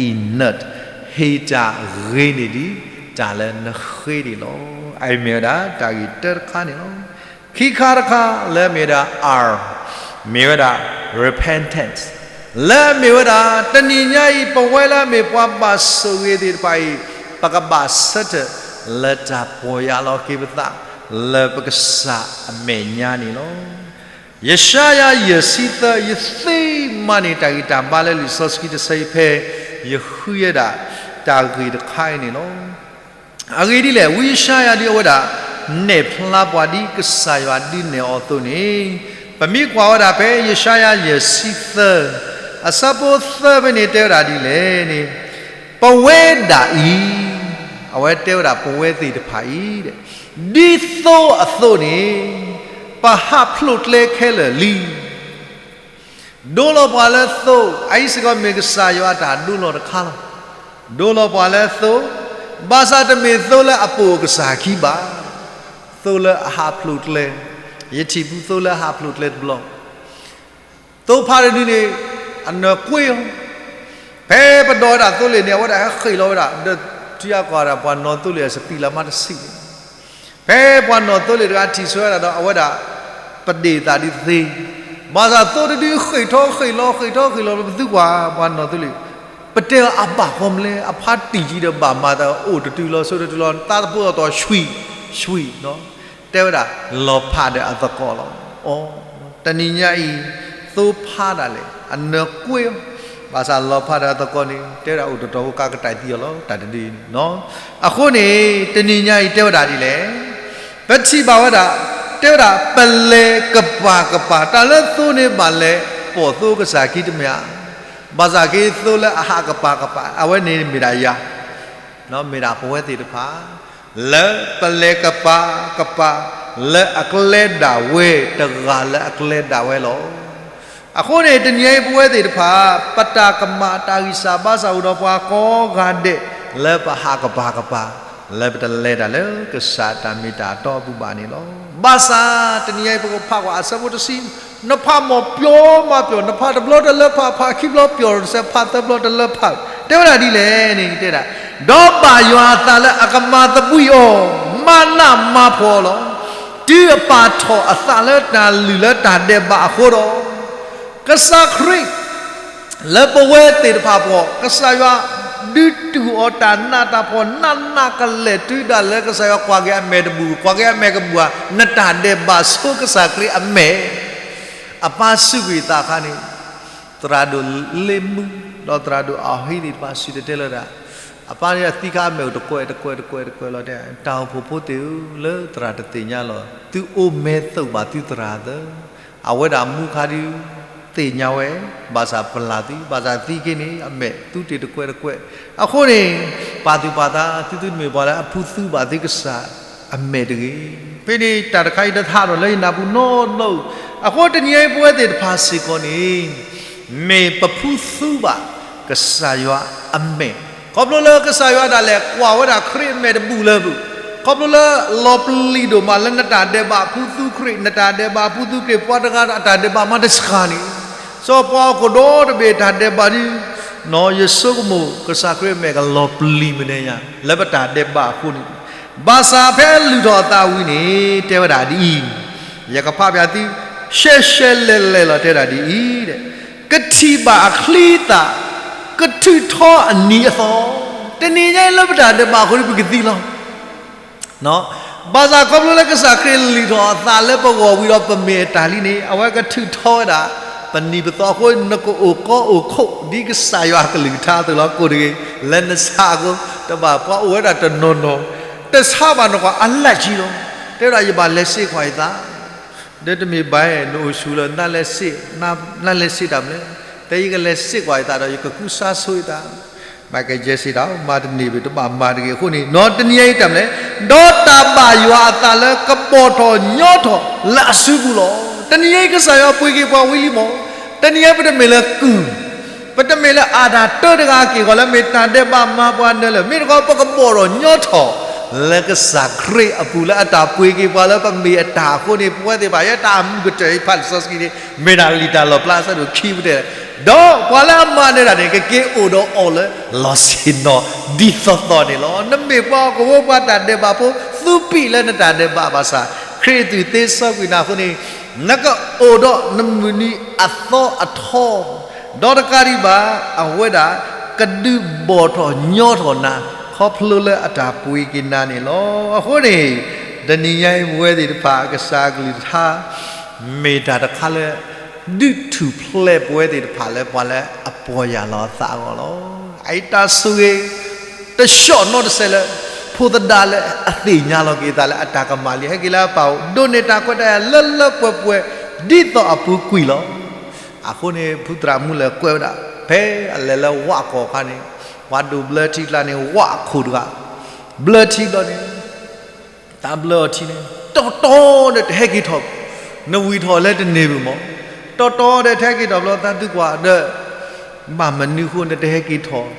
enough, ဟ့ၣ်တၢ်ဂ့ၤန့ၢ်ဒံး တၢ်လၢနဃ့န့ၣ်လီၤ. အအံၤမ့ၢ်ဝဲဒၣ်တၢ်ဂ့ၢ်တၢတခါန့ၣ်လီၤ. ခံခါတခါလၢအမ့ၢ်ဝဲဒၣ် R, မ့ၢ်ဝဲဒၣ် repentance, လၢအမ့ၢ်ဝဲဒၣ် တနံၤညါအံၤ ပဝဲလၢအမ့ၢ်ပှၤဘၣ်ဆိၣ်ဂ့ၤသ့ၣ်တဖၣ်အံၤ ပကဘၣ်ဆၢထၢၣ် လၢတၢ်ပီၢ်ယၢ်လီၤက့ၤပသး လၢပကစၢ်အမဲာ်ညါန့ၣ်လီၤ. ယၡါယၤယဲၢ်ဆံသၢ ယသ့မၤန့ၢ်တၢ်ဂံၢ်တၢ်ဘါလၢလံာ်စီဆှံတဆၢအံၤဖဲ ယဃုဝဲဒၣ်တၢ်ဂ့ၢ်တခါအံၤန့ၣ်လီၤ. အဂ့ၢ်ဒ်လဲၣ်, ဝံယၡါယၤဒ်အဝဲဒၣ် နဲၣ်ဖျါပှၤဒ်ကစၢ်ယွၤဒုးနဲၣ်အီၤအသိးန့ၣ်, ပမ့ၢ်ကွၢ်ဝဲဒၣ်ဖဲယၡါယၤယဲၢ်ဆံသၢ အဆၢဖိသၢဖဲန့ၣ်တဲဝဲဒၣ်ဒ်လဲၣ်န့ၣ်, ပဝဲဒၣ်အံၤ, အဝဲတဲဝဲဒၣ်ပဝဲသ့ၣ်တဖၣ်အံၤ, ဒ်သိအသိးန့ၣ်, ပဟးဖျိးကျဲခဲလၢာ်လံ. ဒိလီၤပှၤလၢသိ, အအံၤစ့ၢ်ကီးမ့ၢ်ကစၢ်ယွၤအတၢ်ဒိလီၤတခါလီၤ. ဒိလီၤပှၤလၢသိ, ဘၣ်ဆၣ်တမ့ၢ်သိလၢအပိာ်အကစၢ်ခံဘၣ်. သိလၢအဟးဖျိးကျဲ, ယထံၣ်ဘၣ်သိလၢအဟးဖျိးကျဲတဘျီ သိဖါတဒုန့ၣ် အနၢၤကွ့အီၤ, ဖဲပဒိးဝဲဒၣ်သိလ့ၣ်န့ၣ် အဝဲဒၣ်ဟဲဃ့ၢ်လီၤဝဲဒၣ် ဒီးထံအကီၢ်ဒၣ်ပှၤနီၢ်သိလ့ၣ်အစပံးလၢ်မးတဆံးန့ၣ်, ဖဲပှၤနီၢ်သိလ့ၣ်တဂၤထံၣ်ဆိဝဲဒၣ်ဒီး အဝဲဒၣ် ပဒ့ၣ်သးဒုးသ့, ဘၣ်ဆၣ်သိတဒုဃ့ၢ်ထီၣ်ဃ့ၢ်လီၤ ဃ့ၢ်ထီၣ်ဃ့ၢ်လီၤ ပသူကွၢ်ပှၤနီၢ်သိလ့ၣ်, ပတဲအီၤအဘၣ်ဃီမလဲၣ်, အဖါတံၢ်ယံၤဒီးဘၣ်မၤသးအိၣ်တတုၤလီၤ ဆိတတုၤလီၤ သးသပှၢ်အသီ ဆွံၣ်, ဆွံၣ်, တဲဝဲဒၣ် လီၤဖးဒီးအသကိးလီၤ. အိ, တနံၤညါအံၤ သိဖါဒၣ်လဲာ် အနၢၤကွ့အီၤ, ဘၣ်ဆၣ်လီၤဖးဒီးအသကိးန့ၣ် တဲဝဲဒၣ်အိၣ်တတီၤဖိကါကတၢၢ်သံအီၤလီၤ တၢ်တဒုအံၤန့ၣ်. အဃိန့ၣ် တနံၤညါအံၤတဲဝဲဒၣ်ဒ်လဲၣ်, ပထံၣ်ဘၣ်ဝဲဒၣ်, တဲဝဲဒၣ် ပလဲၤကပၤကပၤ တၢ်လၢသိန့ၣ်ဘၣ်လဲၤပိာ်သိကစၢ်ခံတမ့ၢ်ဧါ, ဘၣ်ဆၣ်က့သိလၢအဟးကပၤကပၤ အဝဲန့ၣ်မ့ၢ်ဒၣ်ယၤ မ့ၢ်ဒၣ်ပဝဲသ့ၣ်တဖၣ် လၢပလဲၤကပၤကပၤ လၢအကျဲဒၣ်ဝဲ တဂၤလၢအကျဲဒၣ်ဝဲလီၤ. အဃိန့ၣ် တနံၤအံၤပဝဲသ့ၣ်တဖၣ် ပတၢ်ကမၣ်တၢ်ဂံၢ်စၢ်ဘါစၢ်အိၣ်ဒီးပှၤကိးဂၤဒဲး လၢပဟးကပၤကပၤ လၢပတလဲၤတၢ်လၢကစၢ်တၢ်မ့ၢ်တၢ်တီအပူၤဘၣ်န့ၣ်လီၤ. ဘၣ်ဆၣ် တနံၤအံၤပကဖးကွၢ်အဆၢဖိတဆံ နဖးမ့ၢ်ပျီမးပျီ, နဖးတဘျီတလၢဖး, ဖးခံဘျီပျီတစဲး, ဖးသၢဘျီတလၢဖး, တဲဝဲဒၣ်ဒ်လဲၣ်န့ၣ် တဲဒၣ်, ဒီးဘၣ်ယွၤအသးလၢအကမၤသဘှံးအီၤ, မၤနးမၤဖှီၣ်အီၤလီၤ. တုၤအပာ်ထီၣ်အသးလၢတၢ်လုၢ်လၢတၢ်ဒဲးဘးအဃိဒီး, ကစၢ်ခရံာ် လၢပဝဲသ့ၣ်တဖၣ်အဂီၢ် ကစၢ်ယွၤ ဒုးတူၢ်အီၤတၢ်နးတၢ်ဖှီၣ် နးနးကလဲာ်တုၤဒၣ်လၢကစၢ်ယွၤကွၢ်က့ၤအမဲာ်တဘူၣ်, ကွၢ်က့ၤအမဲာ်ကဘူၣ်ဧါ, နတၢ်ဒဲးဘးဆိကစၢ်ခရံာ်အမဲာ်, အပၢ်စူးကွံာ်သးအခါန့ၣ်, သရၣ်ဒိၣ်လ့မူ ဒီးသရၣ်ဒိၣ်အီၣ်ဟံးသ့ၣ်တဖၣ်စံၣ်တဲၤတဲလီၤတၢ်, အပၢ်န့ၣ်သံခါအမဲာ်အိၣ်တကွဲးတကွဲးတကွဲးတကွဲးလီၤတဲ, တၢ်အိၣ်ဖှိၣ်ဖိသ့ၣ်ဧၢ, လၢသရၣ်တသ့ၣ်ညါလီၤ, သုအိၣ်မဲာ်သိးဘၣ်သုသရၣ်သၢ အဝဲဒၣ်မူခါဒုး သ့ၣ်ညါဝဲ, ဘၣ်ဆၣ်ပလၢ်သု, ဘၣ်ဆၣ်သံခ့န့ၣ် အမဲာ်သူတ့ၢ်တကွဲးတကွဲး, အဃိန့ၣ်, ပာ်သူၣ်ပာ်သး သုသုတမ့ၢ်ပှၤလၢအဖုသူဘၣ်သုကစၢ်အမဲာ်တဂ့ၤ. ဖဲန့ၣ်တၢ်တခါအံၤတဟးထီၣ်လၢယနၢ်ပူၤနီတဘျီ, အဃိတနံၤအံၤပဝဲသ့ၣ်တဖၣ်စ့ၢ်ကီးန့ၣ် မ့ၢ်ပဖုသူဘၣ်ကစၢ်ယွၤအမဲာ်, ခီဖျိလၢကစၢ်ယွၤဒၣ်လဲာ်ကွၢ်ဝဲဒၣ်ခရံာ်အမဲာ်တဘူၣ်လၢပူၤ, ခီဖျိလၢလီၤပျံၤဒိၣ်မးလၢနတၢ်ဒဲးဘးဖုသူခရံာ်, နတၢ်ဒဲးဘးဖုသူခရံာ်, ပှၤတဂၤဒီးအတၢ်ဒဲးဘးမးတစှၤန့ၣ်, စီၤပှၤဟီၣ်ခိၣ်ဒီတဘ့ၣ်တၢ်ဒဲးဘးဒုး, ယဆိကမိၣ်ကစၢ်ခရံာ်အမဲာ်ကလီၤပျံၤမနုၤညါ လၢပတၢ်ဒဲးဘးအဃိန့ၣ်, ဘၣ်ဆၣ်ဖဲအလုၢ်ထီၣ်အသးဝံၤန့ၣ် တဲဝဲဒၣ်ဒ်အံၤ, ယကဖးပျၢ်သု ရှဲရှဲလဲၣ်လဲၣ်လီၤ တဲဝဲဒၣ်ဒ်အံၤ, ကထံၣ်ဘၣ်အချံအသၣ်, ကထုးထီအနံၤအသီ, တနံၤညါအံၤလၢပတၢ်ဒဲးဘးအဃိန့ၣ် ပကသံလီၤ. ဘၣ်ဆၣ်ခီဖျိလၢကစၢ်ခရံာ်လုၢ်ထီၣ်အသးလၢပဂီၢ်ဝံၤဒီးပမ့ၢ်အတၢ်လံန့ၣ် အဝဲကထုးထီဝဲဒၣ် ပနံၤပသီအဃိ နကအိၣ်ကီအိၣ်ခိး ဒ်ကစၢ်ယွၤအကလုၢ်ကထါအသိးလီၤ. ကိၣ်တဂ့ၤ, လၢနဆါအဃိတဘၣ်, ပှၤအိၣ်ဝဲဒၣ်တနီၤနီၤ တဆါဘၣ်နကွၢ်အလၢ်ကံလီၤ. တဲဝဲဒၣ် ယဘၣ်လဲၤစ့ကွၢ်ယသး ဒီးတမ့ၢ်ဘၣ် နအိၣ်ဆူၣ်လၢ နလဲၤစ့တၢ်မနုၤလဲၣ်, တဲယကလဲၤစ့ကွၢ်ယသးဒီး ယကကူစါဆိယသး, မၤကယဲၢ်စ့တၢ်, မၤတန့ၢ်ဘၣ်တဘၣ်မၤတဂ့ၤအဃိန့ၣ်, တနံၤအံၤတၢ်မနုၤလဲၣ်, ဒီးတၢ်ဘၣ်ယွၤအသးလၢကဘီၣ်ထီၣ်ညီထီၣ်လၢအစုပူၤလီၤ. တနံၤအံၤကစၢ်ယွၤပှ့ၤက့ၤပှၤဝံၤလံမး, တနံၤအံၤပတမ့ၢ်လၢကုၢ် ပတမ့ၢ်လၢအတၢ်တၢတဂၤက့ၢ်ဂီၤလၢမ့ၢ်တၢ်ဒဲးဘးမၤပှၤနၢၤလၢၤ, မ့ၢ်တခီပကဘီၣ်ထီၣ်ညီထီၣ် လၢကစၢ်ခရံာ်အပူၤလၢအတၢ်ပှ့ၤက့ၤပှၤလၢပမ့ၢ်အတၢ်အဃိန့ၣ်, ပဝဲသ့ၣ်တဖၣ် ယဲတၢ်မုၢ်ကတၢၢ်အံၤဖးလံာ်စီဆှံန့ၣ် မ့ၢ်ဒၣ်လံာ်တၢ်လီၣ်ဖျါအဆၢဒိၣ်ခံပတဲ, ဒီးပှၤလၢအမၤနၢၤတၢ်န့ၣ် ကက့ၤအိၣ်ဒီးအီၤလၢလီၢ်ဆ့ၣ်နီၤဒ်သိးသိးန့ၣ်လီၤ. နမ့ၢ်ပှၤဟီၣ်ခိၣ်ဖိပှၤတၢ်ဒဲးဘးဖိ သူပံာ်လၢနတၢ်ဒဲးဘးဘၣ်ဆၣ် ခရံာ်အသွံၣ်သ့စီကွံာ်နၤအဃိန့ၣ်, နကအိၣ်ဒီးနမုၢ်နံၤအသီအထီ ဒီးတကးဒံးဘၣ် အဝဲဒၣ်ကဒုးဘီၣ်ထီၣ်ညီထီၣ်နၤ ခီဖျိလၢအတၢ်ပှ့ၤက့ၤနၤန့ၣ်လီၤ. အဃိန့ၣ်, တနံၤညါအံၤပဝဲသ့ၣ်တဖၣ် ကစၢ်အကလုၢ်ကထါ မ့ၢ်တၢ်တခါလၢ ဒုးထူၣ်ဖျဲးပဝဲသ့ၣ်တဖၣ်လၢပှၤလၢအပီၢ်ယၢ်လီၤအသးအဂီၢ်လီၤ. အအံၤတၢ်ဆိၣ်ဂ့ၤ တဆှီၣ်နီတစဲးလၢ ဖိသဒါလၢအသ့ၣ်ညါလီၤက့ၤအသးလၢအတၢ်ကမၣ်လံ ဟဲက့ၤလၢအပၢ်အိၣ် ဒိးန့ၢ်တၢ်ခွဲးတၢ်ယာ်လၢလၢပှဲၤပှဲၤ ဒ်သိးအပူၤကွံာ်လီၤ. အဃိန့ၣ် ဖုသရၣ်မူလၢၢ်ကွဲးဝဲဒၣ် ဖဲအလဲၤလၢဝၣ်ကီၢ်အခါန့ၣ် ပှၤဒိၣ်ဘျၢထံကျါန့ၣ် ဝၣ်အခိၣ်တဂၤ ဘျၢထံဘျီန့ၣ် တၢ်ဘျၢအီၤထံန့ၣ် တီတီဒီးတဟဲက့ၤထီၣ်, နဝံၤထီၣ်လၢတန့ၢ်ဘၣ်မး, တီတီဒီးတဟဲက့ၤထီၣ်ဘျီ သးသုကွၢ်ဒီး ဘၣ်မနုၤအဃိနတဟဲက့ၤထီၣ်,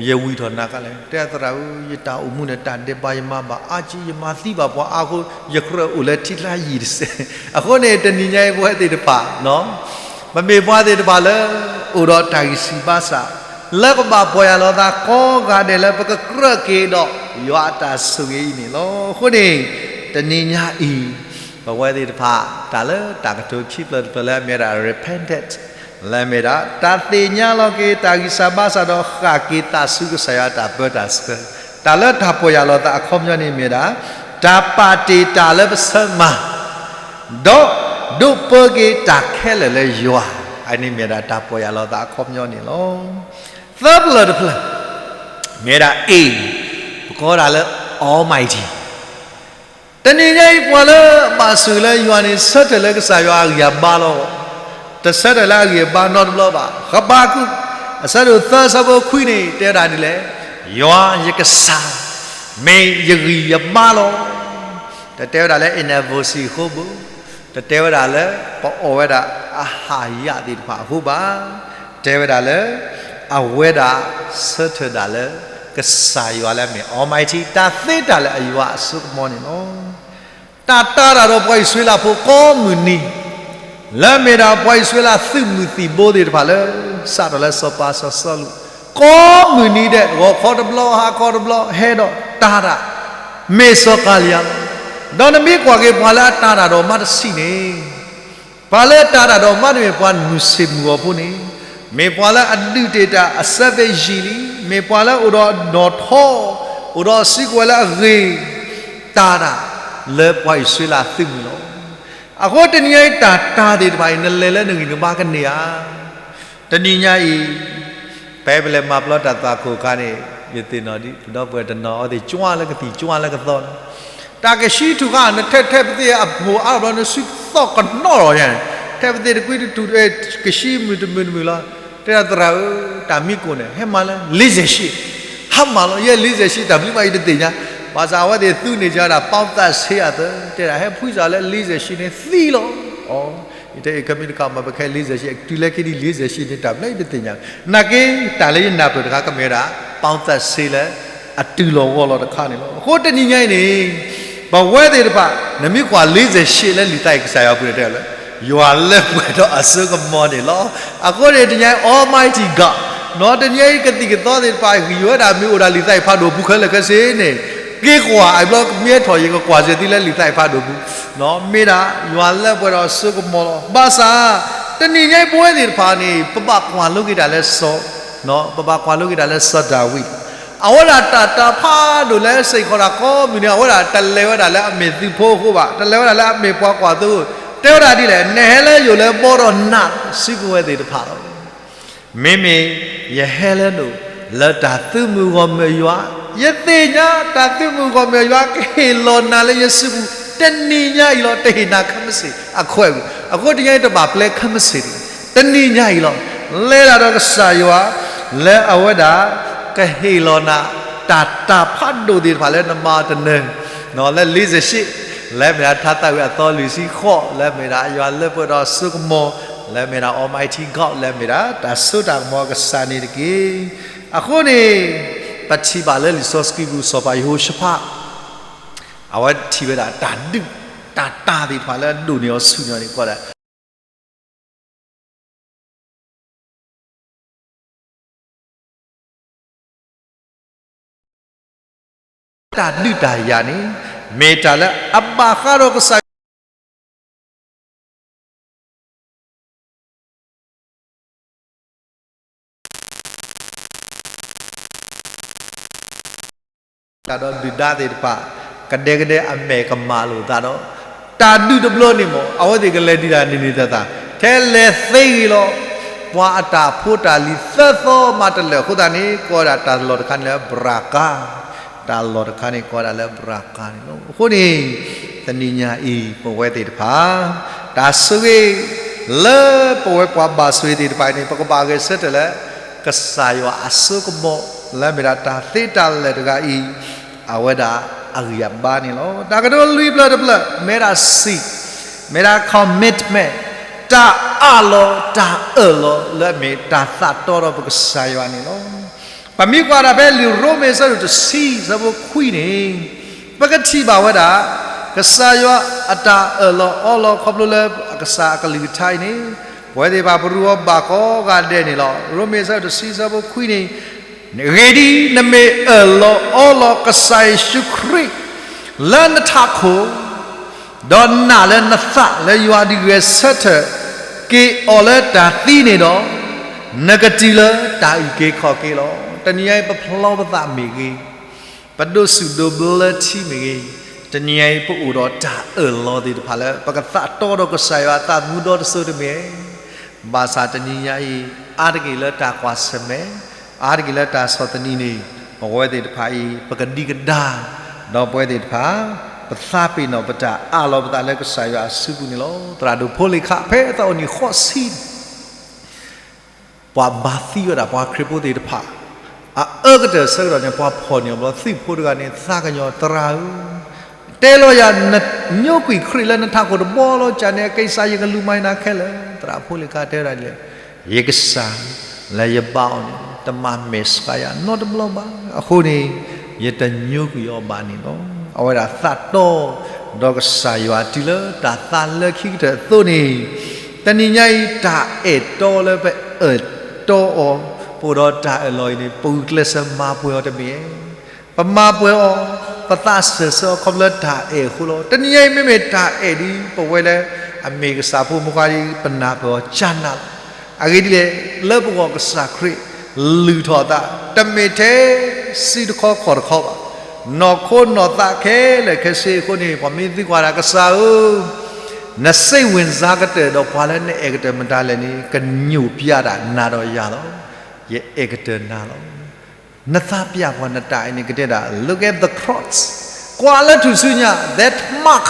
ယဝံၤထီၣ်နၤကလဲၣ်. တဲသရၣ်ဧၢ, ယတၢ်အိၣ်မူန့ၣ် တၢ်ဒဲးဘးယမၤဘၣ်အါကံ, ယမၤသံဘၣ်ပှၤအါအဃိ ယကြၢးအိၣ်လၢထံကျါယံာ်တစဲး. အဃိန့ၣ် တနံၤညါအံၤပဝဲသ့ၣ်တဖၣ် ပမ့ၢ်ပှၤသ့ၣ်တဖၣ်လၢ အိၣ်ဒီးတၢ်ဂံၢ်ဆူၣ်ဘါဆူၣ် လၢကဘၣ်ပီၢ်ယၢ်လီၤသးကိးဂၤဒဲးလၢပကကြၢးက့ၤဒီး ယွၤအတၢ်ဆိၣ်ဂ့ၤအံၤန့ၣ်လီၤ. အဃိန့ၣ် တနံၤညါအံၤ ပဝဲသ့ၣ်တဖၣ် တၢ်လၢတၢ်ကတိၤခံဖျၢၣ်တဖျၢၣ်လၢအမ့ၢ်ဒၣ် repentance လၢအမ့ၢ်ဒၣ် တၢ်သ့ၣ်ညါလီၤက့ၤတၢ်ဂံၢ်စၢ်ဘါစၢ်ဒီးဃၣ်က့ၤသးဆူကစၢ်ယွၤအတၢ်ပၢတၢ်ဆှၢ, တၢ်လၢတၢ်ပီၢ်ယၢ်လီၤသးအခီပညီန့ၣ်မ့ၢ်ဒၣ် တၢ်ပာ်တ့ၢ်တၢ်လၢပဆၢမၤ ဒီးဒိးပၢက့ၤတၢ်ခဲလၢာ်လၢယွၤ, အန့ၣ်မ့ၢ်ဒၣ်တၢ်ပီၢ်ယၢ်လီၤသးအခီပညီန့ၣ်လီၤ. သၢဖျၢၣ်တဖျၢၣ် မ့ၢ်ဒၣ် A, ပကိးဒၣ်လၢ Almighty. တနံၤညါအံၤ ပှၤလၢအဘၣ်ဆိၣ်ဂ့ၤလၢယွၤန့ၣ် ဆၢထၢၣ်လၢကစၢ်ယွၤအဂံၢ်အဘါလီၤ. တဆၢထၢၣ်လၢအဂံၢ်အဘါနီတဘျီဘၣ်. ဟဘးကူာ် အဆၢဒိၣ်သၢ အဆၢဖိခွံန့ၣ် တဲဒၣ်ဒ်လဲၣ်, ယွၤယကစၢ် မ့ၢ်ယဂံၢ်ယဘါလီၤ. တတဲဝဲဒၣ်လၢ အ့နၣ်ဘိၣ်စံၣ် အဃိဘၣ်, တတဲဝဲဒၣ်လၢ ပအီၣ်ဝဲဒၣ်အဟၣ်ယၣ်သ့ၣ်တဖၣ်အဃိဘၣ်. တဲဝဲဒၣ်လၢ အဝဲဒၣ်ဆၢထၢၣ်ဒၣ်လၢ ကစၢ်ယွၤလၢအမ့ၢ် Almighty တၢ်သ့တၢ်လၢာ်အယွၤအစိကမီၤန့ၣ်လီၤ. တၢ်တာ်တၢ်ဒီးပှၤအံၣ်စရ့လးဖိကိးမုၢ်နံၤ, လၢအမ့ၢ်ဒၣ်ပှၤအံၣ်စရ့လးသုးမုၢ်သံၣ်ဘိသ့ၣ်တဖၣ်လၢ စးထီၣ်လၢစီၤပၤစီၤစီလူး ကိးမုၢ်နံၤဒဲး ဂီၤခီတဘျီ ဟါခီတဘျီ ဟဲဒီးတာ်တၢ် မ့ၢ်စီၤကၤလံယၤလီၤ. ဒီးနမ့ၢ်ကွၢ်က့ၤပှၤလၢအတာ်တၢ်ဒီးမါတဆံးန့ၣ် ပှၤလၢအတာ်တၢ်ဒီးမါတမ့ၢ်ပှၤနုာ်ဆ့ၣ်မုၢ်ဂီၤဖိန့ၣ်, မ့ၢ်ပှၤလၢအဒုးတ့ၢ်တၢ်အဆၢဖ့ယံာ်လံ, မ့ၢ်ပှၤလၢအိၣ်ဒီးနီၣ်ထီ, အိၣ်ဒီးစံးကဝဲၤလၢအဂ့ၤ, တာ်တၢ်လၢပှၤအံၣ်စရ့လးသုးမုၢ်လီၤ. အဃိတနံၤညါအံၤ တၢ်တာ်သ့ၣ်တဖၣ်အံၤ နလဲၤလၢနဂံၢ်နဘါကန့ၢ်ဧါ. တနံၤညါအံၤ ဖဲပလဲၤမၤပျီတၢ်သွၣ်ခိၣ်အခါန့ၣ် ယသ့ၣ်နီၣ်ဒ်ပဒီပုၢ်ဝဲၢ်တနီၤအဝဲသ့ၣ် ကွၢ်လၢကသံၣ်ကွၢ်လၢကသီလီၤ. တၢ်ကဆှံထူၣ်ဃာ် နထဲထဲပသ့ၣ်အမိၢ်အါဘျီ နစုသီၣ်ကနီၣ်လီၤညါန့ၣ်, ထဲပသ့ၣ်တကွံတထူၣ် ကဆှံမုၢ်တမုၢ်တမုၢ်လီၤ. တဲဒၣ်သရၣ်ဧၢ, တၢ်မံကိၣ်န့ၣ် ဟဲမၤလၢ လေးဆယ်ရှစ်, ဟါမၢ်လီၤ, ယဲ လေးဆယ်ရှစ် တၢ်ဘျုးဘၣ်အံၤတသ့ၣ်ညါ, ဘၣ်ဆၣ်အဝဲသ့ၣ်သူန့ၢ်ကဒီး ပီၣ်သၣ်ဆ့အသၢ, တဲဒၣ်ဟဲဖှံစးလၢ လေးဆယ်ရှစ် န့ၣ်သံလီၤ. အီ, ယတဲအံၤ ခမ့ၢ်တခီမၤပခဲ လေးဆယ်ရှစ် တုၤလၢခံဒ် လေးဆယ်ရှစ် န့ၣ် တၢ်ဘျုးအံၤတသ့ၣ်ညါ, နာ်က့ တၢ်လၢယနၢ်ပၢၢ်တခါ ကမ့ၢ်ဝဲဒၣ် ပီၣ်သၣ်ဆ့လၢ အတုၤလီၤဂီၢ်လီၤတခါန့ၣ်လီၤ. အဃိတနံၤညါအံၤန့ၣ် ပဝဲသ့ၣ်တဖၣ် နမ့ၢ်ကွၢ် လေးဆယ်ရှစ် လၢလံာ်သးအံၤကစၢ်ယွၤအပူၤန့ၣ်တဲလၢ ယွၤလၢပှဲၤဒီးအစိကမီၤန့ၣ်လီၤ. အဃိန့ၣ် တနံၤညါအံၤ Almighty God နီၢ်တနံၤညါအံၤ ကသံၣ်ကသီသ့ၣ်တဖၣ် ဂံၢ်ဝဲဒၣ်မ့ၢ်အိၣ်ဒၣ်လံာ်သးအံၤဖးဒိၣ်ပူၤခဲလၢာ်ခဲဆ့န့ၣ် က့ၤကွၢ်အဘျီ မ့ၢ်ထီၣ် ယကကွၢ်စၢၤသုလၢလံာ်သးအံၤဖးဒိၣ်ပူၤ, မ့ၢ်ဒၣ်ယွၤလၢပှဲၤဒီးအစိကမီၤလီၤ. ဘၣ်ဆၣ် တနံၤညါအံၤပဝဲသ့ၣ်တဖၣ်န့ၣ် ပဘၣ်ကွၢ်လိက့ၤတၢ်လၢစီၤ ပဘၣ်ကွၢ်လိက့ၤတၢ်လၢစီၤဒၤဝံး, အဝဲဒၣ်တၢ်တာ်ဖးဒိၣ်လၢစ့ၢ်ကီးတၢ်ကိးမုၢ်နံၤ အဝဲဒၣ်တလဲၤဝဲဒၣ်လၢအမ့ၢ်သုးဖိအဃိဘၣ်, တလဲၤဝဲဒၣ်လၢအမ့ၢ်ပှၤကွၢ်သိ, တဲဝဲဒၣ်ဒ်လဲၣ်, နဟဲလၢယအိၣ်လၢဘီဒီးနၤ စုကဝဲၤသ့ၣ်တဖၣ်လီၤ. မ့မ့ၢ်ယဟဲလၢနအိၣ် လၢတၢ်သုးမုၢ်ဂီၢ်မုၢ်ယွၤ, ယသ့ၣ်ညါတၢ်သုးမုၢ်ဂီၢ်မုၢ်ယွၤ ကဟ့ၣ်လီၤနၤလၢယစုပူၤ တနံၤညါအံၤလီၤ. တဟ့ၣ်နၤခဲမုၢ်ဆ့ၣ်အခွဲးပူၤ, အဃိတနံၤညါအံၤတဘၣ်ပျဲခဲမုၢ်ဆ့ၣ်တဂ့ၤ, တနံၤညါအံၤလီၤ. လဲၤဒၣ်ဒီးကစၢ်ယွၤ လၢအဝဲဒၣ် ကဟ့ၣ်လီၤနၤ တၢ်တာ်ဖးဒိၣ်သ့ၣ်တဖၣ်လၢနမၤတနၢၤ လၢ လေးဆယ့်ရှစ် လၢမ့ၢ်ဒၣ်ထါသးဝံၣ်အသီလွံၢ်ဆံဃိး လၢမ့ၢ်ဒၣ်ယွၤလၢပှဲၤဒီးစိကမီၤ လၢမ့ၢ်ဒၣ် Almighty God လၢမ့ၢ်ဒၣ်တၢ်စိတၢ်ကမီၤအကစၢ်န့ၣ်တက့ၢ်. အဃိန့ၣ် ပထံၣ်ဘၣ်လၢလံာ်စီဆှံပူၤ စီၤပၤယဟိၤၡဖး အဝဲထံၣ်ဝဲဒၣ်တၢ်ဒုးတၢ်တၢ်သ့ၣ်တဖၣ်လၢအဒိၣ်န့ၢ်အီၤဆူညါန့ၣ် ကွၢ်ဒၣ် တၢ်ဒုးတၢ်ယၤန့ၣ် မ့ၢ်တၢ်လၢအဘၣ်ဃးဒီးကစၢ်ယွၤ တၢ်ဒီးဒုၣ်ဒါသ့ၣ်တဖၣ် ကဒဲကဒဲ အမဲာ်ကမၣ်လိာ်သးဒီး တၢ်ဒုးတဘျီန့ၣ်မ့ၢ် အဝဲသ့ၣ်ကလဲၤဒုးတၢ်န့ၣ်န့ၣ်သၣ်သၣ် ထဲလဲၤသ့ဂ့ၤလီၤ. ပှၤအတၢ်ဖိတၢ်လံၤသၢသီမးတလၢာ်အဃိသတးန့ၣ် ကိးဝဲဒၣ်တၢ်လီၢ်တခါန့ၣ်လၢဘြၣ်ကါ, တၢ်လီၢ်တခါန့ၣ် ကိးဝဲဒၣ်လၢဘြၣ်ကါန့ၣ်လီၤ. အဃိန့ၣ် တနံၤညါအံၤ ပဝဲသ့ၣ်တဖၣ် တၢ်ဆိၣ်ဂ့ၤ လၢပဝဲပှၤဘၣ်ဆိၣ်ဂ့ၤသ့ၣ်တဖၣ်န့ၣ် ပကဘၣ်ဂဲၤဆၢထၢၣ်လၢ ကစၢ်ယွၤအစိကမီၤ လၢမ့ၢ်ဒၣ်တၢ်သ့တၢ်လၢာ်တဂၤအံၤ အဝဲဒၣ်အဂံၢ်အဘါန့ၣ်လီၤ. တၢ်ကတိၤလွံၢ်ဖျၢၣ်တဖျၢၣ် မ့ၢ်ဒၣ်စံး, မ့ၢ်ဒၣ် commitment, တၢ်အးလီၤ တၢ်အၢၣ်လီၤ လၢအမ့ၢ်တၢ်သးတီဒီးပကစၢ်ယွၤန့ၣ်လီၤ. ပမ့ၢ်ကွၢ်ဒၣ်ဖဲလံာ်ရိမ့ၤအဆၢဒိၣ်တဆံ အဆၢဖိခွံန့ၣ် ပကထံၣ်ဘၣ်ဝဲဒၣ် ကစၢ်ယွၤအတၢ်အၢၣ်လီၤအီလီၤခီဖျိလၢအကစၢ်အကလုၢ်ကထါအံၤန့ၣ် ပဝဲသ့ၣ်တဖၣ်ပရူးအီၤဘၣ်ကိးဂၤဒဲးန့ၣ်လီၤ. ရိမ့ၤအဆၢဒိၣ်တဆံ အဆၢဖိခွံန့ၣ် အဂ့ၢ်ဒ်အံၤ, နမ့ၢ်အၢၣ်လီၤအီလီၤကစၢ်ယ့ၣ်ၡူးခရံာ် လၢနထးခိၣ် ဒီးနာ်လၢနသးလၢယွၤဒုးဂဲၤဆၢထၢၣ်က့ၤအီၤလၢတၢ်သံန့ၣ်ဒီး, နကတုၤလၢတၢ်အုၣ်က့ၤခီၣ်က့ၤလီၤ. တနံၤညါအံၤ ပဖျီပသးမ့ၢ်ဂ့ၤ, ပဒိးစူၣ်ဒိးဘျၢလၢထံမ့ၢ်ဂ့ၤ, တနံၤညါအံၤ ပအိၣ်ဒီးတၢ်အၢၣ်လီၤသ့ၣ်တဖၣ်လၢ ပကသးတီဒီးကစၢ်ယွၤအသးသမူဒီတစိၤတမ့ၢ် ဘၣ်ဆၣ်တနံၤညါအံၤ အါတက့ၢ်လၢတၢ်ကွၢ်ဆၢၣ်မဲာ်, အါတက့ၢ်လၢတၢ်ဆီၣ်သနံးန့ၣ် ပဝဲသ့ၣ်တဖၣ်အံၤ ပကဒံကဒါ, ဒီးပဝဲသ့ၣ်တဖၣ် ပသးပ့ၤနီၣ်ပတၢ်အးလီၤပသးလၢကစၢ်ယွၤအစုပူၤန့ၣ်လီၤ. သရၣ်ဒိၣ်ဖိလ့ၣ်ခၣ် ဖဲအသးအိၣ်နံၣ်ဃိးဆံ ပှၤဘါသံဝဲဒၣ်ပှၤခရံာ်ဖိသ့ၣ်တဖၣ်, အအၢကတၢၢ်အဆၢကတီၢ်န့ၣ် ပှၤဖီၣ်န့ၢ်အီၤဘျီ သုးဖိတဂၤန့ၣ် သးကညီၤ သရၣ်ဧၢ, တဲလီၤယၤ နညိကွံာ်ခရံာ်လၢနထးခိၣ်တဘီလီၤ ကန့ၣ် အကစၢ်ယကလူၤမၤနၤခဲလၢာ်, သရၣ်ဖိလ့ၣ်ခါတဲဝဲဒၣ်ဒ်လဲၣ်, ယကစၢ်လၢယဘါအီၤန့ၣ် တမၤမဲာ်ဆှးယၤနီတဘျီဘၣ်, အဃိန့ၣ် ယတညိကွံာ်အီၤဘၣ်န့ၣ်လီၤ. အဝဲဒၣ်သးတီ ဒီးကစၢ်ယွၤတုၤလၢတၢ်သးလၢခံကတၢၢ်အသိးန့ၣ်, တနံၤညါအံၤ တၢ်အဲၣ်တီလၢပအဲၣ်တီအီၤ, ပအိၣ်ဒီးတၢ်အၢၣ်လီၤအံၤန့ၣ် ပဂုာ်ကျဲးစၢးမၤပှဲၤအီၤတမ့ၢ်ဧါ. ပမၤပှဲၤအီၤ, ပသးစၢၢ်ဆၢအီၤ ခီဖျိလၢတၢ်အဲၣ်အဃိလီၤ. တနံၤညါအံၤ မ့မ့ၢ်တၢ်အဲၣ်ဒ်ပဝဲလၢ အမ့ၢ်ကစၢ်ဖိမုၣ်ခွါဒ် ပနၢ်ပၢၢ်အီၤကၢ်နးလီၤ. အဂ့ၢ်ဒ်လဲၣ်, လၢပဂီၢ်ကစၢ်ခရံာ်လုၢ်ထီၣ်အသး တမ့ၢ်ထဲစုတခီခီၣ်တခီဘၣ်. နီၢ်ခိနီၢ်သးခဲလၢာ်ခဲဆ့အဃိန့ၣ် ပှၤမ့ၢ်သံကွၢ်တၢ်ကစၢ်ဧၢ, နစိတ်ဝင်စားကတၢၢ်ဒီးပှၤလၢနအဲၣ်ကတၢၢ်မတၤလဲၣ်န့ၣ် ကညိၣ်ပျဲတၢ်နၤဒီးယၤလီၤ. ယအဲၣ်ကတၢၢ်နၤလီၤ. နသးပျၢ်ပှၤနတၢ်အဲၣ်န့ၣ် ကတဲဒၣ် look at the cross, ကွၢ်လၢထူၣ်စုညါ that mark,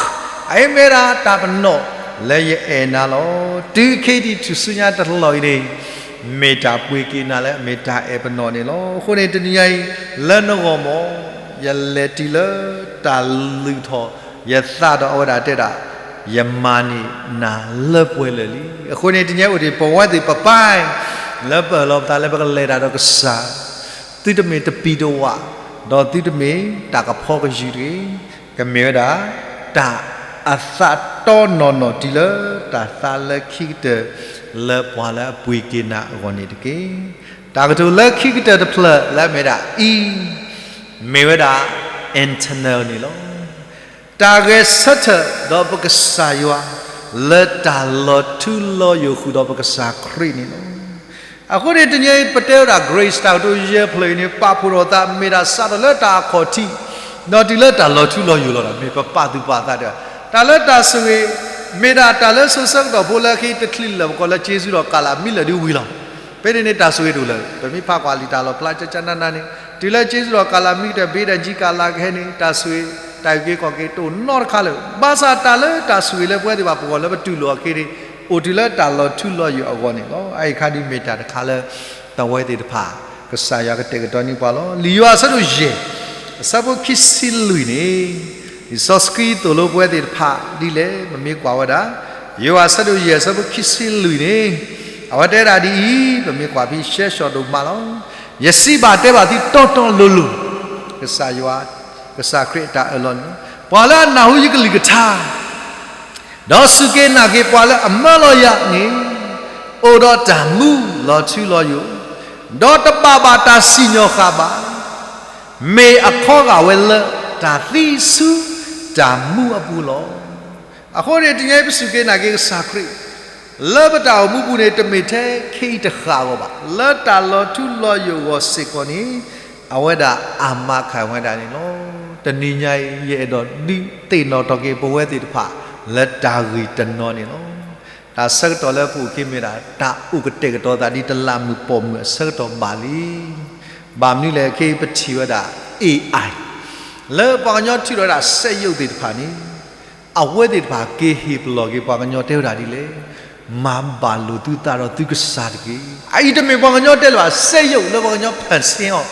အအံၤမ့ၢ်ဒၣ်တၢ်ပနီၣ်လၢယအဲၣ်နၤလီၤ. တုၤခဲအံၤထူၣ်စုညါတလီၢ်အံၤန့ၣ် မ့ၢ်တၢ်ပှ့ၤက့ၤနၤလၢအမ့ၢ်တၢ်အဲၣ်ပနီၣ်န့ၣ်လီၤ. အဃိန့ၣ် တနံၤညါအံၤ လၢနဂီၢ်မ့ၢ် ယလဲၤတုၤလၢတၢ်လုၢ်ထီၣ်ယသးဒီးအဝဲဒၣ်တဲဒၣ် ယမၤန့ၢ်နၤလၢပှဲၤလၢာ်လံ. အဃိန့ၣ် တနံၤညါအိၣ်ဒံး ပဝဲသ့ၣ်ပပၢ် လၢပအၢၣ်လီၤပသးလၢပကလဲၤတၢ်ဒီးကစၢ် သုတမ့ၢ်တပံၤတဝး, ဒီးသုတမ့ၢ်တၢ်ကဖီကယုၢ်တဂ့ၤ, ကမ့ၢ်ဝဲဒၣ် တၢ်အသးတီနီၢ်နီၢ်တုၤလၢတၢ်သးလၢခံကတၢၢ် လၢပှၤလၢအပှ့ၤက့ၤနၤအဂီၢ်န့ၣ်တက့ၢ်. တၢ်ကတိၤလၢခံကတၢၢ်တဖျၢၣ်လၢအမ့ၢ်ဒၣ် E, မ့ၢ်ဝဲဒၣ် internal န့ၣ်လီၤ. တၢ်ဂဲၤဆၢထၢၣ်ဒီးပကစၢ်ယွၤ လၢတၢ်လီၤထူလီၤယိာ်ဃုာ်ဒီးပကစၢ်ခရံာ်န့ၣ်လီၤ. အဃိန့ၣ် တနံၤအံၤ ပတဲဝဲဒၣ် grace တၢ်ကတိၤယဲၢ်ဖျၢၣ်အံၤန့ၣ် ပာ်ဖှိၣ်ထီၣ်သး မ့ၢ်ဒၣ်စးထီၣ်လၢတၢ်အခီၣ်ထံး ဒီးတုၤလၢတၢ်လီၤထူလီၤယိာ်လီၤဒီး မ့ၢ်ပပာ်သူၣ်ပာ်သးတဲဝဲ တၢ်လၢတၢ်ဆိၣ်ဂ့ၤ မ့ၢ်ဒၣ်တၢ်လၢစိၤဆၢကတီၢ်ဖိလၢအခံတချုးလၢာ် ပကိးလၢ ကျေးဇူးတော်ကာလ မ့ၢ်လၢာ်ဒ်ဝံၤလီၤ. ဖဲန့ၣ်န့ၣ် တၢ်ဆိၣ်ဂ့ၤတအိၣ်လၢၤ. ပမ့ၢ်ဖးကွၢ်လံာ်တၢ်လီၣ်ဖျါ ကကနနန့ၣ် တုၤလၢ ကျေးဇူးတော်ကာလ မ့ၢ်ကတၢၢ် ဘ့ဒၣ်ကံကၤလၤကဟဲန့ၣ် တၢ်ဆိၣ်ဂ့ၤ တၢ်အုၣ်က့ၤခီၣ်က့ၤတအိၣ်နီတခါလၢၤ. ဘၣ်ဆၣ်တၢ်လၢတၢ်ဆိၣ်ဂ့ၤလၢပဝဲသ့ၣ်တဖၣ်ပဂီၢ်လၢပတူၢ်လိာ်အီၤအခံန့ၣ် အိၣ်တုၤလၢတၢ်လီၤထူလီၤယိာ်အဂီၢ်န့ၣ်လီၤ. အအံၤခါဒ်မ့ၢ်တၢ်တခါလၢ ပဝဲသ့ၣ်တဖၣ် ကစၢ်ယွၤကတဲာ်ကတီၤန့ၢ်ပှၤလီၤ. လံာ်ယိၤဟၣ်အဆၢဒိၣ်ယဲၢ် အဆၢဖိခံဆံလွံၢ်န့ၣ် လံာ်စီဆှံသိၣ်လိပဝဲသ့ၣ်တဖၣ်ဒ်လဲၣ် ပမ့ၢ်ကွၢ်ဝဲဒၣ် ယိၤဟၣ်အဆၢဒိၣ်ယဲၢ် အဆၢဖိခံဆံလွံၢ်န့ၣ် အဝဲတဲဒၣ်ဒ်အံၤ, ပမ့ၢ်ကွၢ်ဖဲရှဲရှီၣ်ဒိၣ်မးလီၤ. ယစံးဘၣ်တဲဘၣ်သုတီတီလိၤလိၤ, ကစၢ်ယွၤ ကစၢ်ခရံာ်အတၢ်အၢၣ်လီၤန့ၣ်လီၤ. ပှၤလၢအနၢ်ဟူယကလုၢ်ကထါ ဒီးစူၢ်က့ၤနာ်က့ၤပှၤလၢအမၢလီၤယၤန့ၣ် အိၣ်ဒီးတၢ်မူလီၤထူလီၤယိာ်, ဒီးတဘၣ်ဘၣ်တၢ်စံၣ်ညီၣ်ဃၣ်ဘၣ်, မ့ၢ်အခီဂာ်ဝဲလၢတၢ်သံဆူတၢ်မူအပူၤလီၤ. အဃိန့ၣ် တနံၤအံၤပစူၢ်က့ၤနာ်က့ၤကစၢ်ခရံာ် လၢပတၢ်အိၣ်မူပူၤန့ၣ် တမ့ၢ်ထဲခဲအံၤတဃၣ်အဂီၢ်ဘၣ်, လၢတၢ်လီၤထူလီၤယိာ်အဂီၢ်စ့ၢ်ကီးန့ၣ် အဝဲဒၣ်အမၤခၢၣ်ဝဲဒၣ်န့ၣ်လီၤ. တနံၤညါအံၤ ယအဲၣ်ဒိးဒုးသ့ၣ်နီၣ်ထီၣ်က့ၤပဝဲသ့ၣ်တဖၣ် လၢတၢ်ဂ့ၢ်တနီၤန့ၣ်လီၤ. တၢ်ဆၢကတီၢ်လၢပအိၣ်က့ၤမ့ၢ်ဒၣ် တၢ်အိၣ်ကတဲာ်ကတီၤသးဒ်တလးမုၢ်ပိာ်မုၣ်အဆၢကတီၢ်ဘၣ်လံ. ဘၣ်မနုၤလဲၣ် ခဲအံၤပထံၣ်ဝဲဒၣ် AI လၢပှၤကညီထုးထီၣ်ဝဲဒၣ်စက်ရုပ်သ့ၣ်တဖၣ်န့ၣ် အဝဲသ့ၣ်တဖၣ်က့ၤဟ့ၣ်ပလီၢ်က့ၤပှၤကညီတဲဝဲဒၣ်ဒ်လဲၣ်, မၤဘၣ်လိာ်သုသးဒီးသုကစၢ်တက့ၢ်. အအံၤတမ့ၢ်ပှၤကညီတဲလၢၤဘၣ်, စက်ရုပ်လၢပှၤကညီဖန်ဆင်းအီၤ,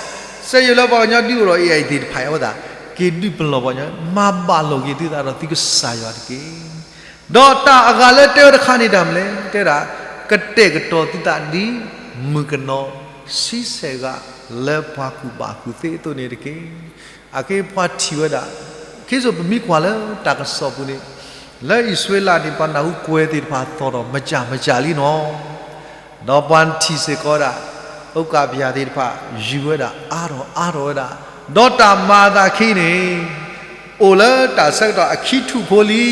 စက်ရုပ်လၢပှၤကညီဒုးအိၣ်ဒီး AI သ့ၣ်တဖၣ်အဝဲသ့ၣ် က့ၤဒုးပလီၢ်ပှၤကညီ, မၤဘၣ်လိာ်က့ၤသုသးဒီးသုကစၢ်ယွၤတက့ၢ်. ဒီးတၢ်အဂၤလၢတဲဝဲတခါန့ၣ်တၢ်မနုၤလဲၣ်, တဲဝဲဒၣ် ကတဲာ်ကတီၤသုသးဒ်မုၣ်ကနီၤ ဆံဆဲၣ်ဂၤလၢပှၤကူၣ်ဘၣ်ကူၣ်သ့အသိးန့ၣ်တက့ၢ်. အက့ၤပှၤထံၣ်ဝဲဒၣ်, ခ့စိပမ့ၢ်ကွၢ်လၢတၢ်ကစီၣ်ပူၤန့ၣ်, လၢအံၣ်စရ့လးန့ၣ် ပှၤနၢ်ဟူကွဲၤသ့ၣ်တဖၣ်သီၣ်ထီၣ်မးမးလံနီၤ. ဒီးပှၤထံၣ်စ့ၢ်ကီးဝဲဒၣ် ဥက္ကဋ္ဌ ပယၤသ့ၣ်တဖၣ် ယူၤဝဲဒၣ်အါထီၣ်အါထီၣ်ဝဲဒၣ်, ဒီးတၢ်မၤအသးခံန့ၣ် အိၣ်လၢတၢ်ဆၢကတီၢ်အခံထူၣ်ဖိလံ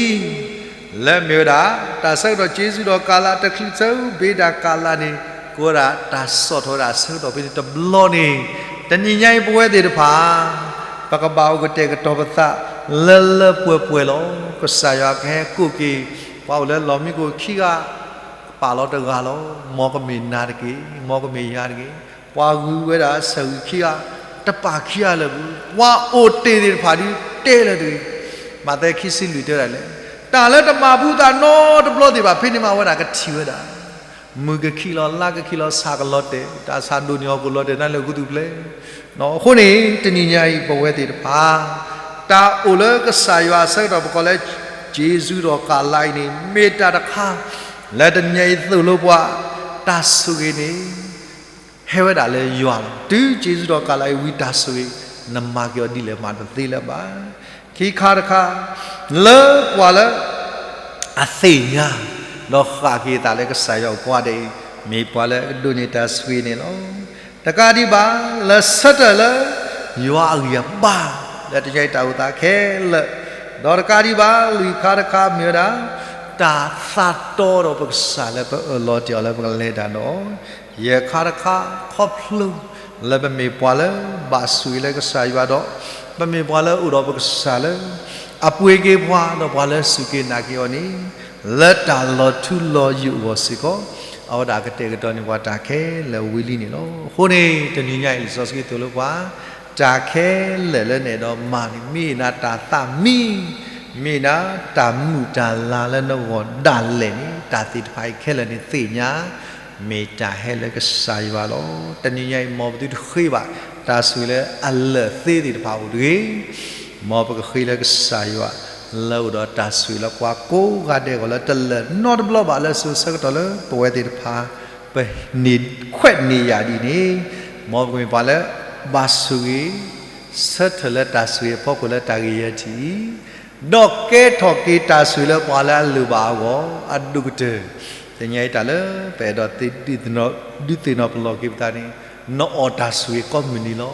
လၢအမ့ၢ်ဝဲဒၣ် တၢ်ဆၢကတီၢ် ကျေးဇူးတော်ကာလ တချုးဆၢ ဘ့ဒၣ်ကာလန့ၣ် ကဝဲဒၣ်တၢ်ဆီၣ်ထီၣ်ဝဲဒၣ်ဆၢကတီၢ်ဖဲန့ၣ်တဘျီန့ၣ်, တနံၤညါအံၤပဝဲသ့ၣ်တဖၣ် ပကဘၣ်အိၣ်ကတဲာ်ကတီၤပသး လၢလၢပှဲၤပှဲၤလီၤ. ကစၢ်ယွၤကဟဲကိးက့ၤ ပှၤအိၣ်လၢလီၢ်မံခိၣ်ခံဂၤ ပာ်လီၤတဂၤလီၤ. မ်ကမ့ၢ်နၤတက့ၢ်, မ်ကမ့ၢ်ယၤတက့ၢ်. ပှၤဂုၤဝဲဒၣ်ဆၢဂ့ၤခံဂၤ တပာ်ခံဂၤလၢၤဘၣ်. ပှၤအိၣ်တ့ၢ်သ့ၣ်တဖၣ်ဒုးတဲလၢၤတဂ့ၤ. မးသဲခံဆံလွံၢ်တဲဝဲဒၣ်လဲၣ်, တၢ်လၢတမၤဘူးသးနီတဘျီသ့ၣ်တဖၣ် ဖဲန့ၣ်မးဝဲဒၣ်ကထံၣ်ဝဲဒၣ် မုၢ်ကခံးလီၤ လါကခံးလီၤ ဆၣ်ကလီၤတဲာ်, တၢ်ဆၣ်ဒိၣ်န့ၢ်အီၤကလီၤတဲာ်နၤလၢအဂုၤတုၤဖျဲး. အဃိန့ၣ် တနံၤညါအံၤ ပဝဲသ့ၣ်တဖၣ် တၢ်အိၣ်လၢကစၢ်ယွၤအဆၢကတီၢ် ပကိးလၢ က့ၤဆူဒီးကးလးအံၤန့ၣ် မ့ၢ်တၢ်တခါ လၢတနံၤညါအံၤသိၣ်လိပှၤ တၢ်ဆိၣ်ဂ့ၤန့ၣ် ဟဲဝဲဒၣ်လၢယွၤလီၤ. တုၤက့ၤဆူဒီးကးလးအံၤဝံၤ တၢ်ဆိၣ်ဂ့ၤ နမၤက့ၤအီၤဒ်လဲၣ် မၤတသ့လၢၤဘၣ်. ခံခါတခါ လၢပှၤလၢ အသ့ၣ်ညါ ဒီးဃၣ်က့ၤအသးလၢကစၢ်ယွၤအပှၤဒဲးအံၤ မ့ၢ်ပှၤလၢအဒိးန့ၢ်တၢ်ဆိၣ်ဂ့ၤန့ၣ်လီၤ. တကးဒံးဘၣ် လၢဆၢထၢၣ်လၢ ယွၤအဂံၢ်အဘါ လၢတနံၤညါအံၤတၢ်အိၣ်သးခဲလၢာ်, ဒီးတကးဒံးဘၣ် လွံၢ်ခါတခါမ့ၢ်ဝဲဒၣ် တၢ်သးတီဒီးပကစၢ်လၢပအၢၣ်လီၤတ့ၢ်အီၤလၢပကလဲၤတၢ်ဒီး ယဲၢ်ခါတခါ ခီဖျိ လၢပမ့ၢ်ပှၤလၢဘၣ်ဆိၣ်ဂ့ၤလၢကစၢ်ယွၤဒီး ပမ့ၢ်ပှၤလၢအိၣ်ဒီးပကစၢ်လၢ အပှ့ၤက့ၤပှၤ ဒီးပှၤလၢစူၢ်က့ၤနာ်က့ၤအီၤန့ၣ် လၢတၢ်လီၤထူလီၤယိာ်အဂီၢ်စ့ၢ်ကီး အဝဲဒၣ်ကတဲာ်ကတီၤန့ၢ်ပှၤတၢ်ခဲလၢာ်ဝံၤလံန့ၣ်လီၤ. အဃိန့ၣ် တနံၤညါအံၤ လံာ်စီဆှံသိၣ်လိပှၤ တၢ်ခဲလၢာ်လၢနအဲၣ်ဒိးမၤန့ၣ် မ့ၢ်နတၢ်သးမံ မ့ၢ်နတၢ်မုာ်တၢ်လၤလၢနဂီၢ်ဒၣ်လဲာ်န့ၣ် တၢ်သ့ၣ်တဖၣ်အံၤခဲလၢာ်န့ၣ်သ့ၣ်ညါ မ့ၢ်တၢ်ဟဲလၢကစၢ်ယွၤလီၤ. တနံၤညါအံၤ မ်ပသုတဃ့ဘၣ် တၢ်ဆိၣ်ဂ့ၤလၢအလၢာ်သ့သ့ၣ်တဖၣ်အအိၣ်တဂ့ၤ, မ်ပကဃ့လၢကစၢ်ယွၤ လၢအအိၣ်ဒီးတၢ်ဆိၣ်ဂ့ၤလၢပှၤကိးဂၤဒဲးအဂီၢ်လၢတလၢာ်နီတဘျီဘၣ် လၢစိၤဆၢကတီၢ်လၢပဝဲသ့ၣ်တဖၣ် ပန့ၢ်ခွဲးန့ၢ်ယာ်ဒ်န့ၣ် မ်ပကမ့ၢ်ပှၤလၢ ဘၣ်ဆိၣ်ဂ့ၤ ဆၢထၢၣ်လၢတၢ်ဆိၣ်ဂ့ၤအဖီခိၣ်လၢတၢ်ဂ့ၢ်ယဲၢ်ထံၣ်အံၤ ဒီးကဲထီၣ်က့ၤတၢ်ဆိၣ်ဂ့ၤလၢပှၤလၢအလိၣ်ဘၣ်အဂီၢ် အဒိၣ်ကတၢၢ်, တနံၤညါအံၤတၢ်လၢပအဲၣ်ဒိး ဒုးသ့ၣ်နီၣ်ပလီၢ်က့ၤပသးန့ၣ် နအီၣ်တၢ်ဆိၣ်ဂ့ၤကိးမုၢ်နံၤလီၤ.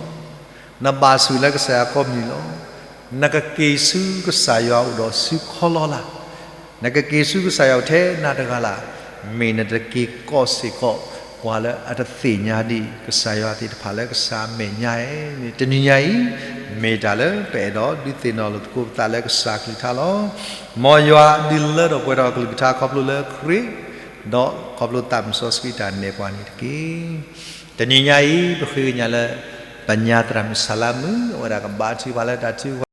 နဘၣ်ဆိၣ်ဂ့ၤလၢကစၢ်ယွၤကိးမုၢ်နံၤလီၤ. နကက့ၤဆူကစၢ်ယွၤအိၣ်ဒီးဆူခီလီလၢ် နကက့ၤဆူကစၢ်ယွၤထဲနၤတဂၤလၢ်, မ့ၢ်နတက့ၤကိးစ့ၢ်ကီး ပှၤလၢအတသ့ၣ်ညါဒံးကစၢ်ယွၤသ့ၣ်တဖၣ်လၢကစၢ်အမဲာ်ညါဧိၤန့ၣ် တနံၤညါအံၤ မ့ၢ်တၢ်လၢပအဲၣ်ဒိးဒုးသ့ၣ်နီၣ်လိာ်သကိးပသးလၢကစၢ်အကလုၢ်ကထါလီၤ. မ်ယွၤဒုးလၢထီၣ်ပှဲၤထီၣ်အကလုၢ်ကထါခီဖျိလၢခရံာ် ဒီးခီဖျိသးမုၢ်စီဆှံတၢ်နဲၣ်ပှၤန့ၣ်တက့ၢ်. တနံၤညါအံၤ ပဃ့ကညးလၢ ပညါသရၣ်မုၣ်ဆၣ်လါမုၣ် အဝဲဒၣ်ကဘါထုကဖၣ်လၢတၢ်ထုကဖၣ်